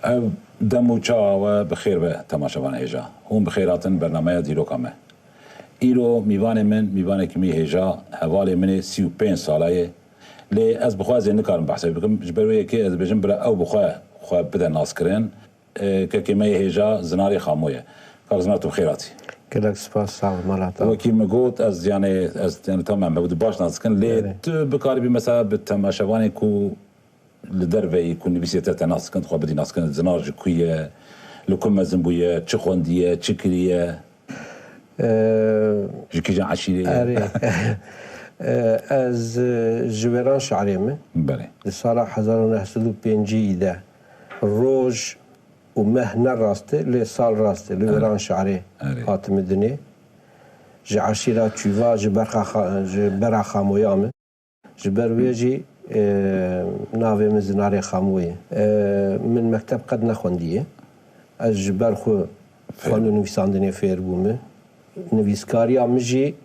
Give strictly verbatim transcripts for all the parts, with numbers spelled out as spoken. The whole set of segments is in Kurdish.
Ev dem û çawa we bi xêr be temaşevanê hêja. Hûn bi xêr hatin bernameya dîroka me. Îro mîvanê min, mîvanekî min hêja, hevalê min ê sî û pênc sala ye. Lê ez bi xwe ez ê nikarim behsê bikim. Ji ber wê yekê ez dibêjim bira ew bi xwe xwe bide naskirin. E, kekê me yê hêja Zinarê Xamo ye. Kak Zinar, tu bi xêr hatî. Gelek spas, sağ ol, mala te. Wekî min got, ez, yani, ez, yani, tamam, me tu baş nas dikin, lê Evet. tu bikaribî mesela bi temaşevanê ku li derve yî ku nivîsê te te nas dikin, xwe bidî nas dikin, Zinar ji ku ye, li ku mezin bûye, çi xwendiye, çi kiriye, Ee, ji kîjan eşîrê ye? Erê. Ee, ez, e, ji Wêranşarê me. Belê. Di sala hezar û neh sed û pêncî de roj û meh ne rast e, lê sal rast e. Li Erê. Wêranşarê Erê. hatime dinê. Ji eşîra Çûva, ji Berxa Xa-, ji Bera Xamoya me. Ji ber wê jî, e, navê min Zinarê Xamoyê. E, min mekteb qet nexwendiye. Ez ji ber xwe Fêr. xwend û nivîsandinê fêr bûme. Nivîskariya min jî,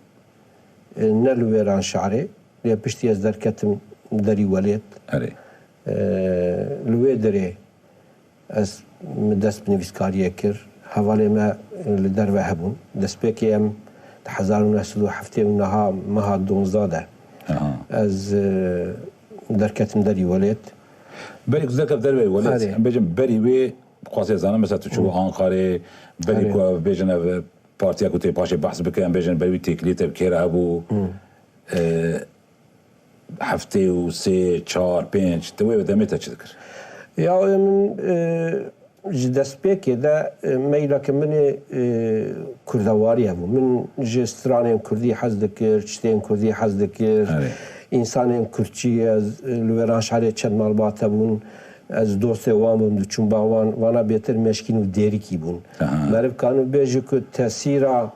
e, ne li Wêranşarê, lê piştî ez derketim derî welêt. Erê. E, li wê derê Ez min dest bi nivîskariyê kir. Hevalê me li derve hebûn. Destpêkê em di hezar û neh sed û heftê û neh meha donzdeh de Aha. ez, e, derketim derî welêt. Berî ku derkev derveyî welêt, Erê. em bêjin berî wê, dixwazê zanim, mesela tu çû Hı. Ankarê, berî Erê. ku ev bêjin ev partiya ku tê paşê behs bike, em bêjin berî wî têkiliyê te bi kê re hebû. Hı. E, heftê û sê, çar, pênc, tu wê demê te çi dikir? Ya, e, min, e, ji destpêkê de, e, meyleke min ê, e, kurdewarî hebû. Min ji stranên kurdî hez dikir, tiştên kurdî hez dikir. Erê. Însanên kurdçî, ez, e, li Wêranşarê çend malbat hebûn. Ez dostê wan bûm, diçûm ba wan, vana bêtir meşkîn û dêrikî bûn. Aha. Meriv kanû bêje ku tesîra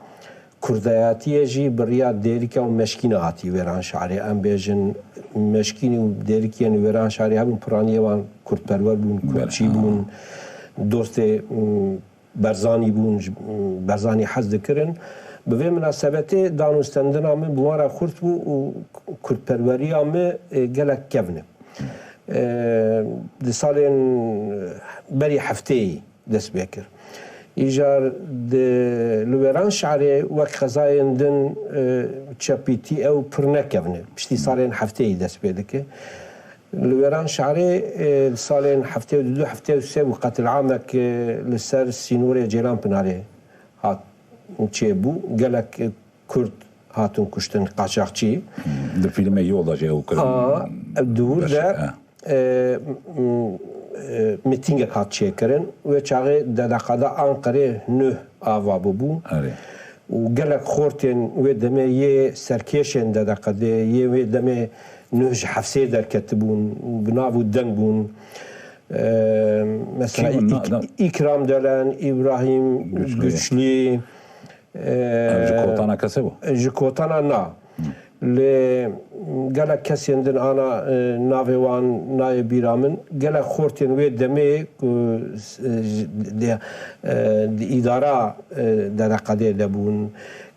Kurdayatiyê jî bi riya dêrika û meşkîna hatî Wêranşarê. Em bêjin meşkîn û dêrikiyên Wêranşarê hebûn, piraniyê wan kurdperwer bûn, Belê, kurdçî ha. bûn, dostê, m, Berzanî bûn, ji, m, Berzanî hez dikirin. Bi vê minasebetê danûstendina min bi wan re xurt bû û kurdperweriya min, e, gelek kevn e. E, di salên berî hefteyî dest pê kir. Îcar di, li Wêranşarê wek xezayên din, e, çepîtî ew pir nekevne. Piştî salên hefteyî dest pê dike. Li Wêranşarê, e, di salên heftê û du, heftê û sê bû qetilamek, e, li ser sînorê Ceylanpinarê hat çêbû. Gelek, e, Kurd hatin kuştin, qaçaxçî. Di fîlmê Yol de jî ew kirin. A, di wir Beşir, de, ha. e, m-, e, mîtîngek hat çêkirin. Wê çaxê D D Q'da Anqerê nuh ava bûbû. Erê. Û gelek xortên wê demê yê serkêşên D D Q'dê, yê wê demê nuh ji hefsê derketibûn, bi nav û deng bûn. E, mesela Kî bûn? Na-, Îk-, na- Îkram Delen, Îbrahîm Güçlü. Güçlü, Ev ji kotana kesê bû? Ji kotana na. Lê gelek kesên din ana, e, navê wan nayê bîra min. Gelek xortên wê demê ku, e, ji, de, e, di îdara, e, D D Q'dê de bûn.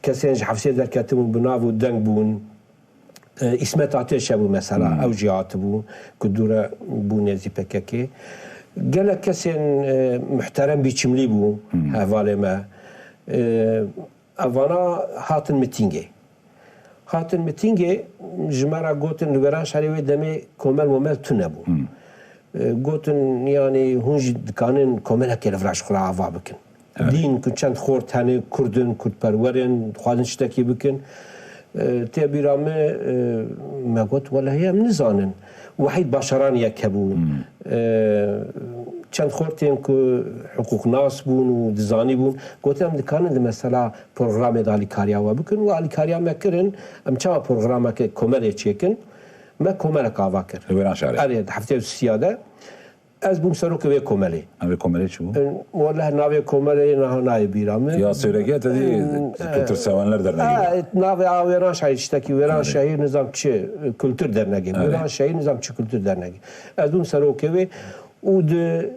Kesên ji hefsê derketibûn, bi nav û deng bûn. E, Îsmet Ateş hebû mesela, Hmm. ew jî hatibû, ku dûre bû nêzî P K K. Gelek kesên, e, muhterem bîçimlî bû, Hmm. hevalê me. E, evana hatin mitîngê. Hatin mitîngê, ji me re gotin, li Wêranşarê wê demê komel momel tune bû. Hmm. E, gotin, yanî, hûn jî dikanin komelekê li vir ji xwe re ava bikin. Evet. Dîn ku çend xort hene, Kurd in, Kurdperwer in, dixwazin tiştekî bikin. E, tê bîra min, e, me got, welehî em nizanin. Wehîd Başaran yek hebû. Hmm. E, çend xortên ku hiqûqnas bûn û dizanî bûn. Got, em dikarin di mesela programê de alîkariya we bikin. Û alîkariya me kirin, em çawa programeke komelê çêkin? Me komelek ava kir. Li Wêranşarê? Erê, di heftê û sisiya de. Ez bûm serokê wê komelê. Em vê komelê çi bû? Weleh navê komelê niha nayê bîra min. Ya Sêwrege te dî Em, Kültür Sevenler Derneği. Ha, navê a Wêranşehîr tiştekî, Wêranşehîr nizam çi, Kültür Derneği. Erê. Wêranşehîr nizam çi Kültür Derneği. Ez bûm serokê wê û di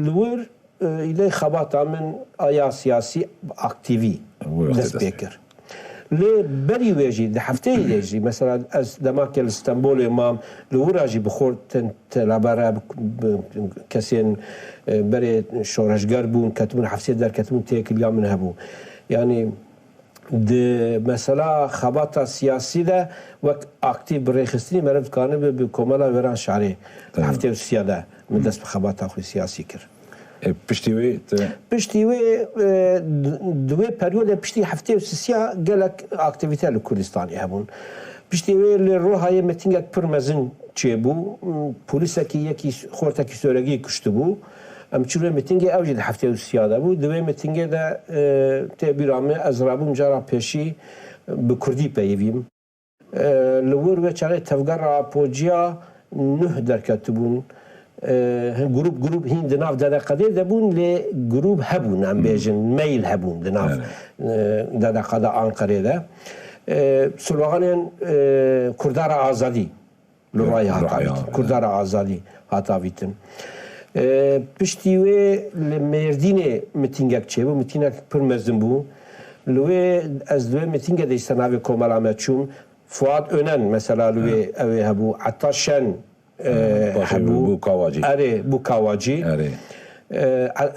li wir, e, îlê xebata min a ya siyasî aktîvî Wê wextê dest dest pê pê. kir. Lê berî wê jî, di hefteyê de jî, mesela ez dema ke li Stenbolê mam, li wira jî bi xortên telebere, bi, bi kesên, e, berê şoreşger bûn, ketibûn hefteyê derketibûn, têkiliya min hebû. Yanî di mesela xebata siyasî de wek aktîf bi rêxistinî meriv dikanibe bi Komela Wêran Şarê. Tabii. Heftê û sisiya de min dest bi xebata xwe siyasî kir. E, piştî wê te Piştî wê, e, di, di wê periyodê piştî heftê û sisiya gelek aktîvîte li Kurdistanê hebûn. Piştî wê li Rohayê mitingek pir mezin çêbû. Polîsekî yekî s-, xortekî Soregî kuştibû. Em çûn wê mitingê, ew jî di heftê û sisiya de bû. Di wê mitingê de, e, tê bîra min, ez rabûm cara pêşî bi kurdî peyivîm. E, li wir wê çaxê tevgera Apociya nuh derketibûn. E, hin grûp, grûp hîn di nav D D Q D de bûn, lê grûp hebûn, em bêjin, meyl hebûn di nav, Evet. e, D D Q D Anqerê de. E, sloganên, e, Kurdara Azadî li Li rayê hat Rayê avîtin. hat, Kurdara Azadî hat avîtin. E, piştî wê li Mêrdînê mitîngek çêbû, mitîngek pir mezin bû. Li wê ez li wê mitîngê de îşte navê komela me çûm. Fuat Önen mesela li wê Evet. ew ê hebû. Etta Şen, e, Paşê hebû. bû Kawacî. Erê, bû Kawacî. Erê.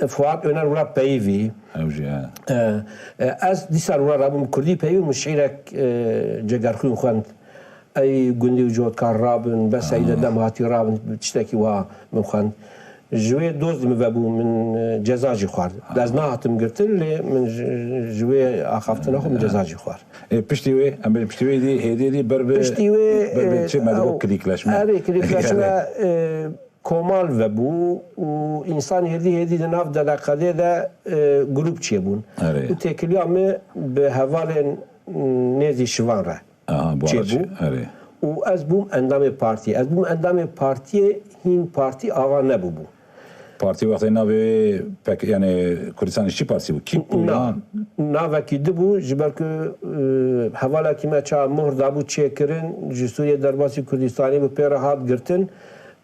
E, Fuat Önen wira peyivî. Ew jî, he. E, e, ez dîsa wira rabûm kurdî peyivî, min şîrek, e, Cegerxwîn xwend. Ey gundî û cotkar rabin, bes ey de Ah. dem hatî rabin, tiştekî wiha min xwend. Ji wê doz li min vebû, min, e, ceza jî xwar. Ez nehatim girtin, lê min ji, ji wê axaftina xwe min ceza jî xwar. Ê, piştî wê, em bê piştî wê dî, hêdî dî ber bi, Piştî wê, ber bi e, çi, me digot ew, klîkleşme. Erê, klîkleşme, Erê. e, komal vebû û însan hêdî hêdî di nav D D Q D de, e, grûp çêbûn. Erê. Û têkiliya min bi hevalên, m, nêzî şivan re Aha, bu çêbû. araçê, erê. Û ez bûm endamê partiyê. Ez bûm endamê partiyê, hîn partî ava nebûbû. Partî wextê navê wê pek, yani Kurdistan İşçi Partisi bû. Kîp bû Na, ya? navekî di bû, ji ber ku, e, hevalekî me ça mohr dabû çêkirin, ji Sûriyê derbasî Kurdistanî bû, pê re hat girtin.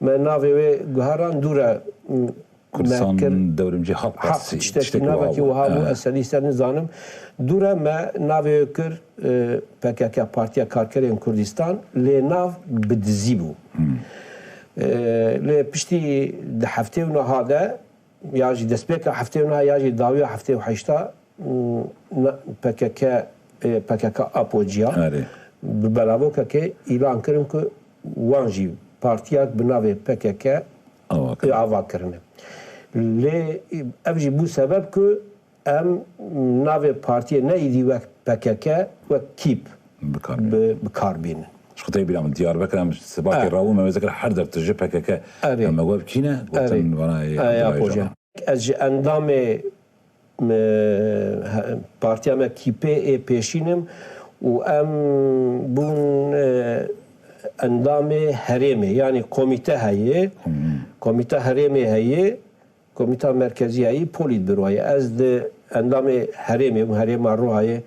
Me navê wê guheran dû re, m, Kurdistan me kir Devrimci Halk Haq Partisi, tiştekî tiştekî navekî wiha bû. wiha bû, Evet. ez sedî ser nizanim. Dû re me navê wê kir, e, P K K, Partiya Karkerên Kurdistan, lê nav bi dizî bû. Hmm. E, lê piştî di heftê û neha de, ya jî destpêka heftê û neha ya jî dawiya heftê û heşta, na-, P K K, e, P K K Apociya Erê. bi belavokekê îlan kirin ku wan jî partiyek bi navê P K K Ava kirin. ava kirine. Lê ev jî bû sebeb ku em navê partiyê ne îdî wek P K K, wek kîp Bi kar bînin. bi, bi kar bînin. Ji xwe tê bîra min Diyarbekir em sibakê Eh. rabû me wê zikir her der tu ji P K K Erê. em me we bikîne, Erê. gotin bana ê Ey, Abdullah Apoje. Öcalan. Ez ji endamê, e, he-, partiya me kîpê ê pêşîn im û em bûn, e, endamê herêmê, yanî komîte heye, Hmm. komîta herêmê heye, komîta merkezî heye, polîtbüro heye. Ez di endamê herêmê bûm, herêma Rohayê.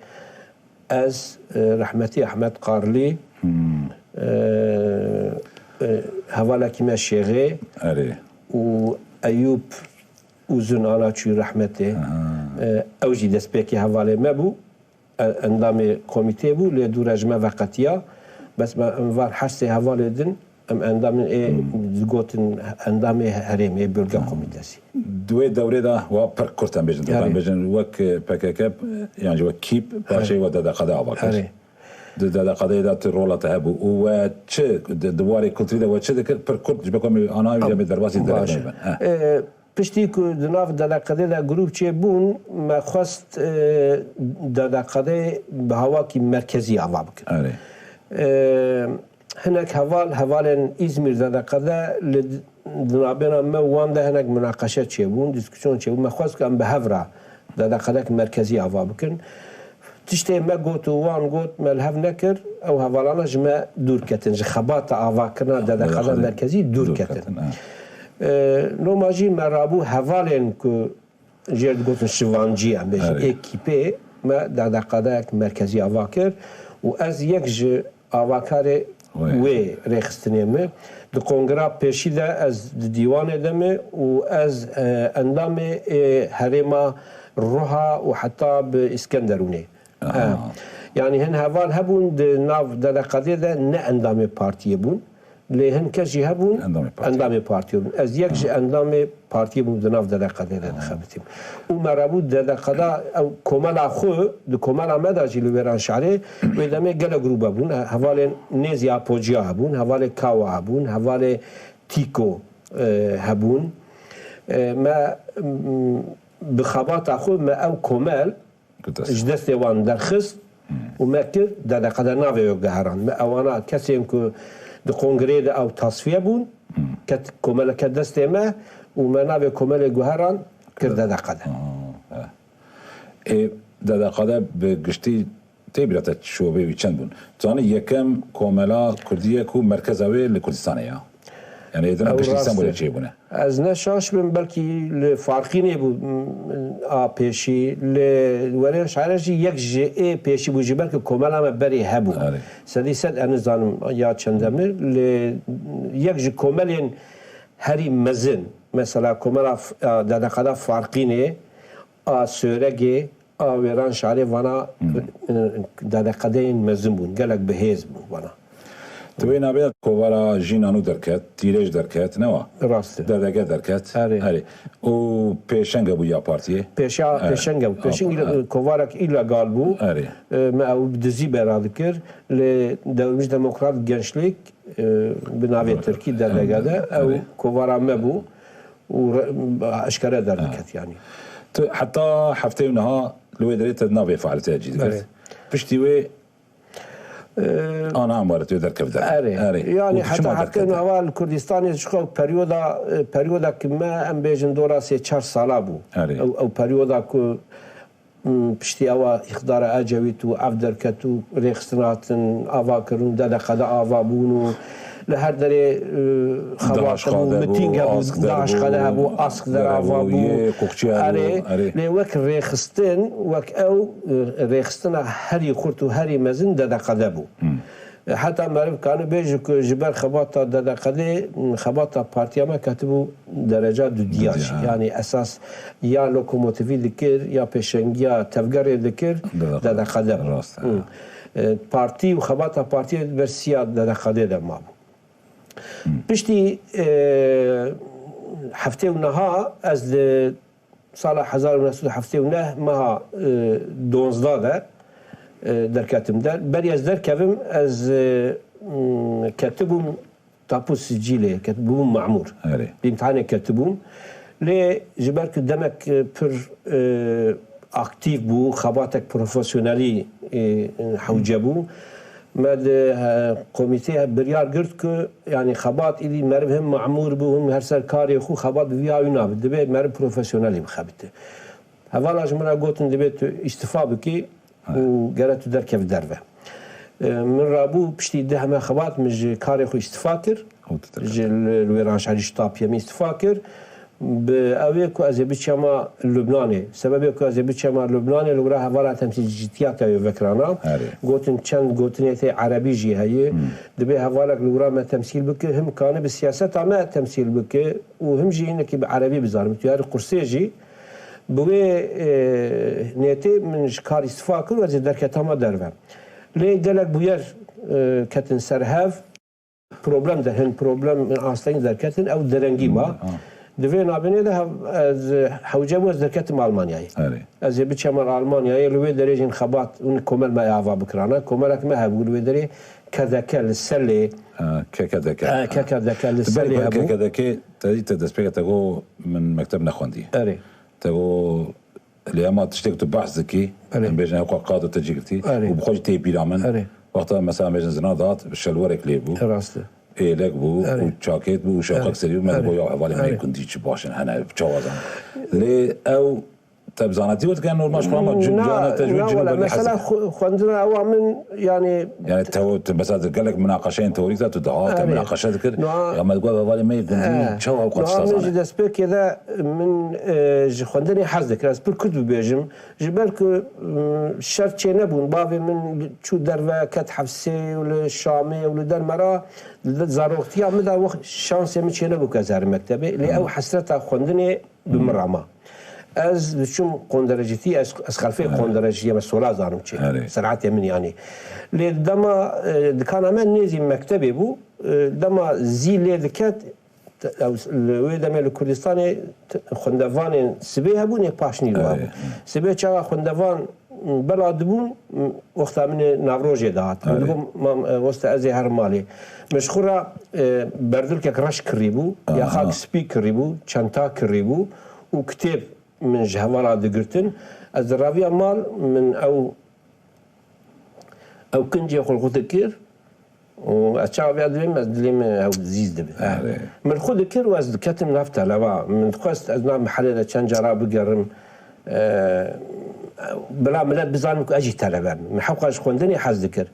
Ez, e, rehmetî Ehmed Qarlî, Hmm. e, e, hevalekî me Şêxê Erê. û Eyûp Uzun ana çûyî rehmetê. Aha. E, ew jî destpêkê hevalê me bû. E, endamê komîtê bû, lê dû re ji me veqetiya. Bes me, em van heştê hevalê din, em endamên ê Hmm. digotin endamê herêmê, bölge Hmm. komîtesi. Di wê dewrê de wa pir kurt em bêjin, Herê. em bêjin wek P K K, yan jî wek kîp, paşê Herê. we D D Q D ava kir. Herê. Di D D Q D de tu rola te hebû û we çi di, di warê kulturî de we çi dikir? Pir kurt ji ber ku em ana wî Am, em ê derbasî baş. derê bin. He. E, piştî ku di nav D D Q D de grûp çêbûn, me xwest, e, D D Q D bi hawakî merkezî ava bikin. Erê. E, hinek heval, hevalên Îzmîr D D Q D li di nabêna me û wan de hinek munaqeşe çêbûn, dîskûsyon çêbûn. Me xwest ku em bi hev re D D Q D merkezî ava bikin. Tiştê me got û wan got, me li hev nekir, ew hevalana ji me dûr ketin, ji xebata avakirina D D Q D merkezî dûr ketin. Dûr ketin, ha. E, loma jî me rabû hevalên ku jê re digotin şivancî, em bêjin, Erê. ê kîpê me D D Q D merkezî ava kir û ez yek ji avakarê Wê. wê rêxistinê me. Di kongra pêşî de ez di dîwanê de me û ez, e, endamê, e, herêma Roha û heta bi Îskenderûnê. Aha. E, Yanî hin heval hebûn di nav D D Q D de ne endamê partiyê bûn. Lê hin kes jî hebûn Endamê partiyê. endamê partiyê bûn. Ez yek ji endamê partiyê bûm di nav D D Q D de dixebitîm. Û me rabû D D Q D ew komela xwe, di komela me de jî li Wêranşarê wê demê gelek grûbe bûn. Hevalên nêzî Apociya hebûn, hevalê Kawa hebûn, hevalê Tîko, e, hebûn. E, me, m, bi xebata xwe me ew komel Ku dest ji destê wan derxist û me kir D D Q D navê wê guherand. Me ewana kesên ku di kongreyê de ew tasfiye bûn, ket komele ket destê me û me navê komelê guherand kir D D Q D. Ê, D D Q D bi giştî tê bîra te şobê wî çend bûn? Zanî yekem komela kurdî ye ku merkeza wê li Kurdistanê ya. Yani êdî Ew piştî rast Stenbolê e. çêbûne. Ez ne şaş bim, belkî li Farqînê bû, m, a pêşî, li Wêranşarê jî yek ji ê pêşî bû, ji ber ku komela me berê hebû. Erê. Sedî sed ez nizanim ya çendemir, li yek ji komelên herî mezin, mesela komela F-, a, D D Q D Farqînê, a Sêwregê, a Wêranşarê vana, e, D D Q D'yên mezin bûn, gelek bi hêz bûn vana. Di wê navê de kovara Jîna nû derket, Tîrêj derket, ne wa? Rast e. D D G derket. Erê. Erê. Û pêşenge bû ya partiyê? Pêşa-, Erê. pêşenge bû. Pêşeng Ap-, île-, erê. kovarek îlegal bû. Erê. E, me ew bi dizî bera dikir. Lê Dewlemiş Demokrat Gençlik, e, bi navê Tirkî D D G de, ew Erê. kovara me bû. Û re-, eşkere derdiket Ha. yani. Tu heta heftê û neha li wê derê te navê faaliyetê cî digirt. Erê. Piştî wê Ee, ana emaret wê derkev der. Erê. Erê. Yani Û tu heta çima heftê derkete? nava li Kurdistanê ji xwe peryoda, e, peryoda ki me em bêjin dora sê çar sala bû. Erê. Ew, ew peryoda ku, m, piştî ewa îqdara Ecewît û ev derket û rêxistin hatin ava kirin û D D Q D ava bûn û li her derê, e, xebat hebû, miting hebû, ask der bû, ask der ava bû. Erê, lê wek rêxistin, wek ew, e, rêxistina herî xurt û herî mezin D D Q D bû. Heta meriv kane bêje ku ji ber xebata D D Q D, xebata partiya me ketibû dereca dudiya jî. Yanî esas ya lokomotivî dikir, ya pêşengiya tevgerê dikir, D D Q D bû. Rast e. E, partî û xebata partiyê ber siya D D Q D de mabû. Piştî, e, heftê û neha ez li sala hezar û neh sed û heftê û neh meha, e, donzdeh de, e, derketim der. Berî ez derkevim, ez, e, m, ketibûm tapu sicîlê, ketibûm memûr. Erê. Bi îmtihanê ketibûm. Lê ji ber ku demek, e, pir, e, aktîf bû, xebatek profesyonelî, e, hewce bû. Me di, e, komîteyê biryar girt ku, yanî xebat îdî meriv him memûr bû, him her ser karê xwe xebat bi vî awî nabe. Dibe meriv profesyonelî bixebite. Hevala ji min re gotin, dibe tu îstifa bikî û gere tu derkevî derve. E, min rabû piştî deh meh xebat min ji karê xwe îstifa kir. Ji li, li Wêranşarî ji tapiyê min îstifa kir. Bi ew ê ku ez ê biçema Lubnanê. Sebebê ku ez ê biçema Lubnanê, li wira hevala temsîlcîtiya te wê vekirana. Erê. Gotin çend gotinê tê erebî jî heye. Hmm. Dibê hevalek li wira me temsîl bike, him kane bi siyaseta me temsîl bike û him jî hinekî bi erebî bizanibin. Tu yarî qursê jî bi wê, e, nêtê min ji kar îstifa kir û ez ê derketama derve. Lê gelek bûyer, e, ketin ser hev. Problem de hin, problem asteng derketin, ew derengî ma. Ha. Di vê navbênê de hev-, ez hewce bû ez derketim Almanyayê. Erê. Ez ê biçema Almanyayê, li wê derê jî xebat û komel me ava bikirana. Komelek me hebû li wê derê K D K li Selê. Ha, K K D K. E, K K D K li Selê hebû. K K D K te dî te destpêke te got min mekteb nexwendî. Erê. Te got Lê ema tiştek tu behs dikî, Erê. em bêjin ew qado te cî girtî Erê. û bi xwe jî tê bîra min. Erê. Wexta mesela em bêjin zina dihat, şelwerek lê bû. Rast e. Êlek bû Erê. û çakêt bû û şewqek Erê. serî bû. Me Erê. digot ya hevalê me Erê. yê gundî çi baş in hene, çawa zan. Lê ew te bi zanetî we dike normal ji xwe ama cin-, Na, cana te ji na, wê wela, cin-, mesela xwe-, xwendina ewa min, yani, Yani tew-, tu mesela di gelek minaqeşeyên teorîk de tu dihat, te Erê. minaqeşe dikir. Niha Ya me digot hevalê me yê gundî He. çawa ew qet Niha tişta min zane? ji destpêkê de min, e, ji xwendinê hez dikir. Ez pir kurt bibêjim. Ji ber ku, m, şert çê nebûn. Bavê min çû derve, ket hefsê û li Şamê û li dermera, li zaroktiya min de wext şansê min çê nebû ku ez herim mektebê. Lê ew hesreta xwendinê bi min re ma. Ez diçûm qonderecîtî, ez, ez xelfê qonderecîtî me, sola zanim çi. Erê. Serhatê min yanî. Lê dema, e, dikana me nêzî mektebê bû, e, dema zî lê diket, te-, ew, li wê demê li Kurdistanê t-, xwendevanên sibê hebûn, ê paşnî wa bû. Sibê çawa xwendevan, m, bela dibûn, m, wexta min ê navrojê dihat. Min digot, mam, e, weste ez ê herim malê. Min ji xwe re, e, berdilkek reş kirî bû, yaxak spî kirî bû, çenta kirî bû û kitêb min ji hevala digirtin. Ez diraviya mal, min ew, ew kincê xwe li xwe dikir û ez çaviya dibêm, ez dilê min ew zîz dibe. Erê. Min xwe dikir û ez diketim nav teleba. Min dixwest ez nav mihelê de çend cara bigerim. E, bila milet bizanim ku ez jî telebe me. Min hewqa ji xwendinê hez dikir.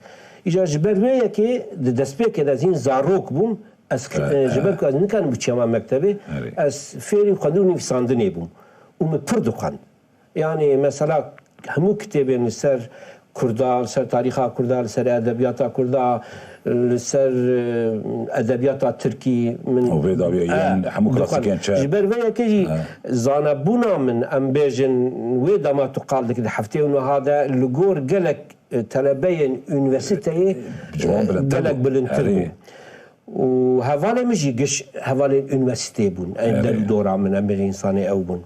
Îcar ji ber wê yekê di destpêkê de ez hîn zarok bûm. Ez, e, ji ber ku ez nikarim biçiyama mektebê, ez fêrî xwendin û nivîsandinê bûm. Û min pir dixwend. Yanî mesela hemû kitêbên li ser Kurda, li ser tarîxa Kurda, li ser edebiyata Kurda, li ser, e, edebiyata Tirkî min, û vê dawiyê yên hemû klasikên çe. Ji ber vê yekê jî zanebûna min, em bêjin, wê dema tu qal dikî di heftê û niha de li gor gelek, e, telebeyên unîversîteyê, e, gelek bilindtir bû. Û hevalê min jî giş hevalên unîversîteyê bûn. Ên der û dora min, em bêjin însanê ew bûn.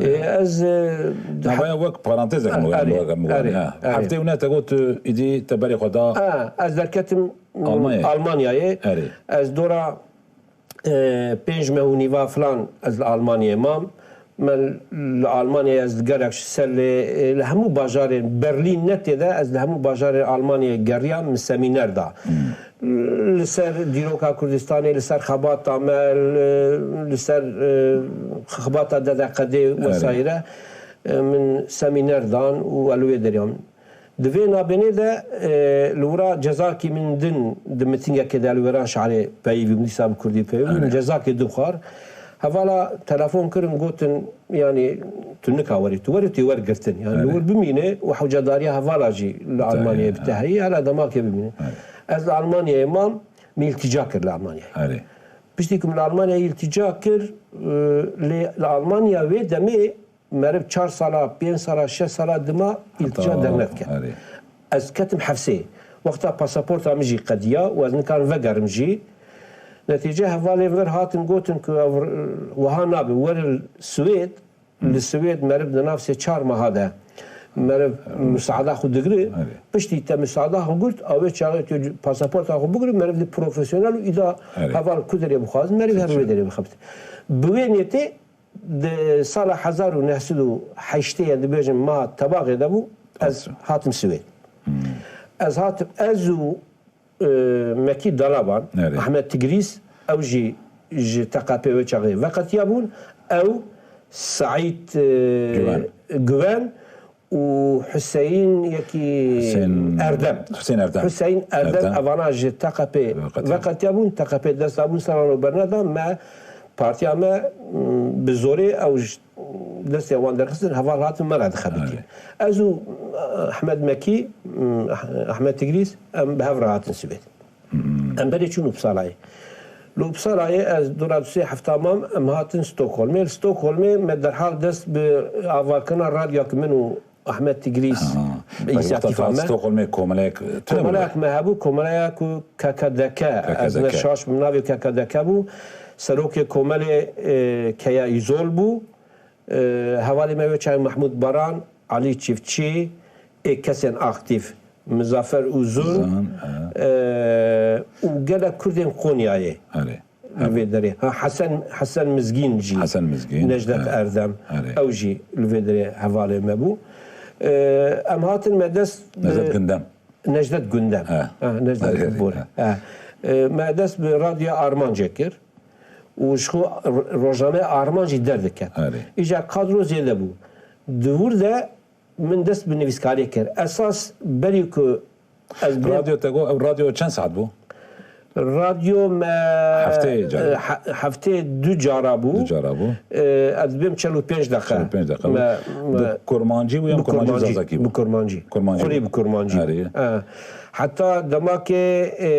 Ê, ez, e, Navaya wek parantezek mi wek mi wan, ha. Heftê û neh te got, tu îdî te berê xwe da. Ha, ez derketim, mm, Almanyayê. Almanyayê. Erê. Ez dora, e, pênc meh û nîva filan ez li Almanyayê mam. Me li Almanyayê ez li gelek ser lê, e, li hemû bajarên Berlîn ne tê de, ez li hemû bajarên Almanyayê geriyam, min semîner da. Li ser dîroka Kurdistanê, li ser xebata me, li, li ser, e, xebata D D Q D wesaîre, e, min semîner dan û ez li wê deriyam. Di vê nabênê de, e, li wira cezakî min din di mitîngekê de li wêran şarê peyivî min dîsa bi kurdî peyivî min cezakê dixwar. Hevala telefon kirin, gotin, yanî tu nika werî, tu werî, tu yê wergirtin. Yanî li wir bimîne û hewcedariya hevala jî li Almanyayê bi te heyî, hela demakê bimîne. Ez li Almanyayê mam, min îltîca kir li Almanyayê. Piştî ku min li Almanyayê îltîca kir, e, lê li Almanya wê demê meriv çar sala, pênc sala, şeş sala dima îltîca dernediket. Ez ketim hefsê. Wexta pasaporta min jî qediya û ez nikarim vegerim jî. Netîce hevalên vir hatin gotin ku ev wiha nabe, werin Swêd, li Swêd meriv di nav sê çar meha de meriv misaada xwe digre. Piştî te misaada xwe girt, ew ê çaxê tu pasaporta xwe bigre, meriv di profesyonel û îda heval ku derê bixwazin, meriv her wê derê bixebit. Bi wê niyetê Di sala hezar û neh sed û heştê ye, dibêjin meha Tebaxê de bû, ez hatim Swêd. Ez hatim, ez û, e, Mekî Dalaban, Erê. Ahmet Tigrîs, ew jî ji T K P wê çaxê veqetiya bûn. Ew, Seîd, e, Güven. Güven û Huseyîn yekî Huseyîn Erdem. Huseyîn Erdem. Huseyîn Erdem, Erdem. Evana ji T K P veqetiya bûn, T K P dest dabûn, seran û berneda me, partiya me, m, bi zorê ew ji destê wan derxistin, heval hatin me re dixebitî. Erê. Ez û, e, Ehmed Mekî, m, Ehmed Tigrîs, em bi hev re hatin Swêd. Em berê çûn Uppsalayê. Li Uppsalayê ez dora du sê hefta mam, em hatin Stockholmê. Li Stockholmê me derhal dest bi avarkirina radyoya ki min û Ahmet Tigrîs bi însiyatîfa me. Stockholmê komeleyek tune bû. Komeleyek me hebû, komeleya ku K K D K, ez ne şaş bim, navê K K D K bû. Serokê komelê, e, Keya Îzol bû. E, hevalê me wê çaxê Mehmûd Baran, Elî Çiftçî, ê kesên aktîf, Mizafer Uzun, Uzun, e, û gelek Kurdên Qonyayê. Erê. Li vê derê. Ha, Hesen, Hesen Mizgîn jî. Hesen Mizgîn, Necdet Erdem. Erê. Ew jî li vê derê hevalê me bû. E, em hatin me dest bi Necdet Gündem. Necdet Gündem. He. Ha, Necdet Erê, Gündem. He. E, me dest bi Radyoya Armancê kir. Û ji xwe ro-, rojnameya Armancî derdiket. Erê. Îcar kadro zêde bû. Di wir de min dest bi nivîskariyê kir. Esas berî ku ez bê- Radyo te got, ew radyo çend saet bû? Radyo me Hefteyê cara. E, he-, hefteyê du cara bû. Du cara bû. E, ez dibêm çel û pênc deqe. Çel û pênc deqe bû. Me, me Bi kurmancî bû yan bi kurmancî, kurmancî, zazakî bû? Bi kurmancî. Kurmancî. Xwirî bi kurmancî. Erê. E, heta demakê, e,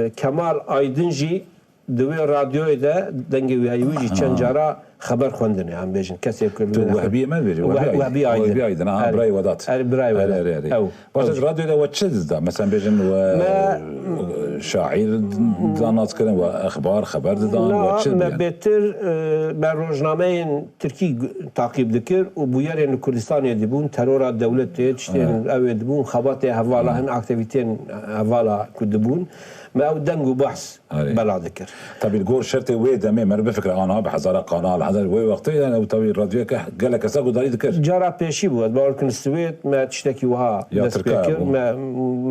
e, Kemal Aydin jî Di wê radyoyê de dengê wî heye, wî jî çend cara xeber xwendine, em bêjin. Kesê ku Tu li Wehbiyê me dibêjî? Weh-, Wehbiyê Aydin. Wehbiyê Aydin, ha, Erê. Birayê Wedat. Erê, birayê Erê, Wedat. Erê, erê. Ew, Baş ew. Radyoyê de we çi dida? Mesela bêjin we Me- şaîr da nas kirin, we exbar, xeber didan, Na, we çi me didan? bêtir, e, me rojnameyên tirkî gu-, taqîb dikir û bûyerên li Kurdistanê dibûn, terora dewletê, tiştên Erê. ew ê dibûn, xebatê hevala, Erê. hin aktivîtên hevala ku dibûn. Me ew deng û behs Erê. bela dikir. Tabî li gor şertê wê demê, meriv bifikire, anha bi hezara kanal, hezar wê wextê, yani ew tabî radyoyeke gelek kesa guhdarî dikir. Cara pêşî bû, ez bawer dikim li Swêd me tiştekî wiha Ya dest Tirka pê kir, bû. me,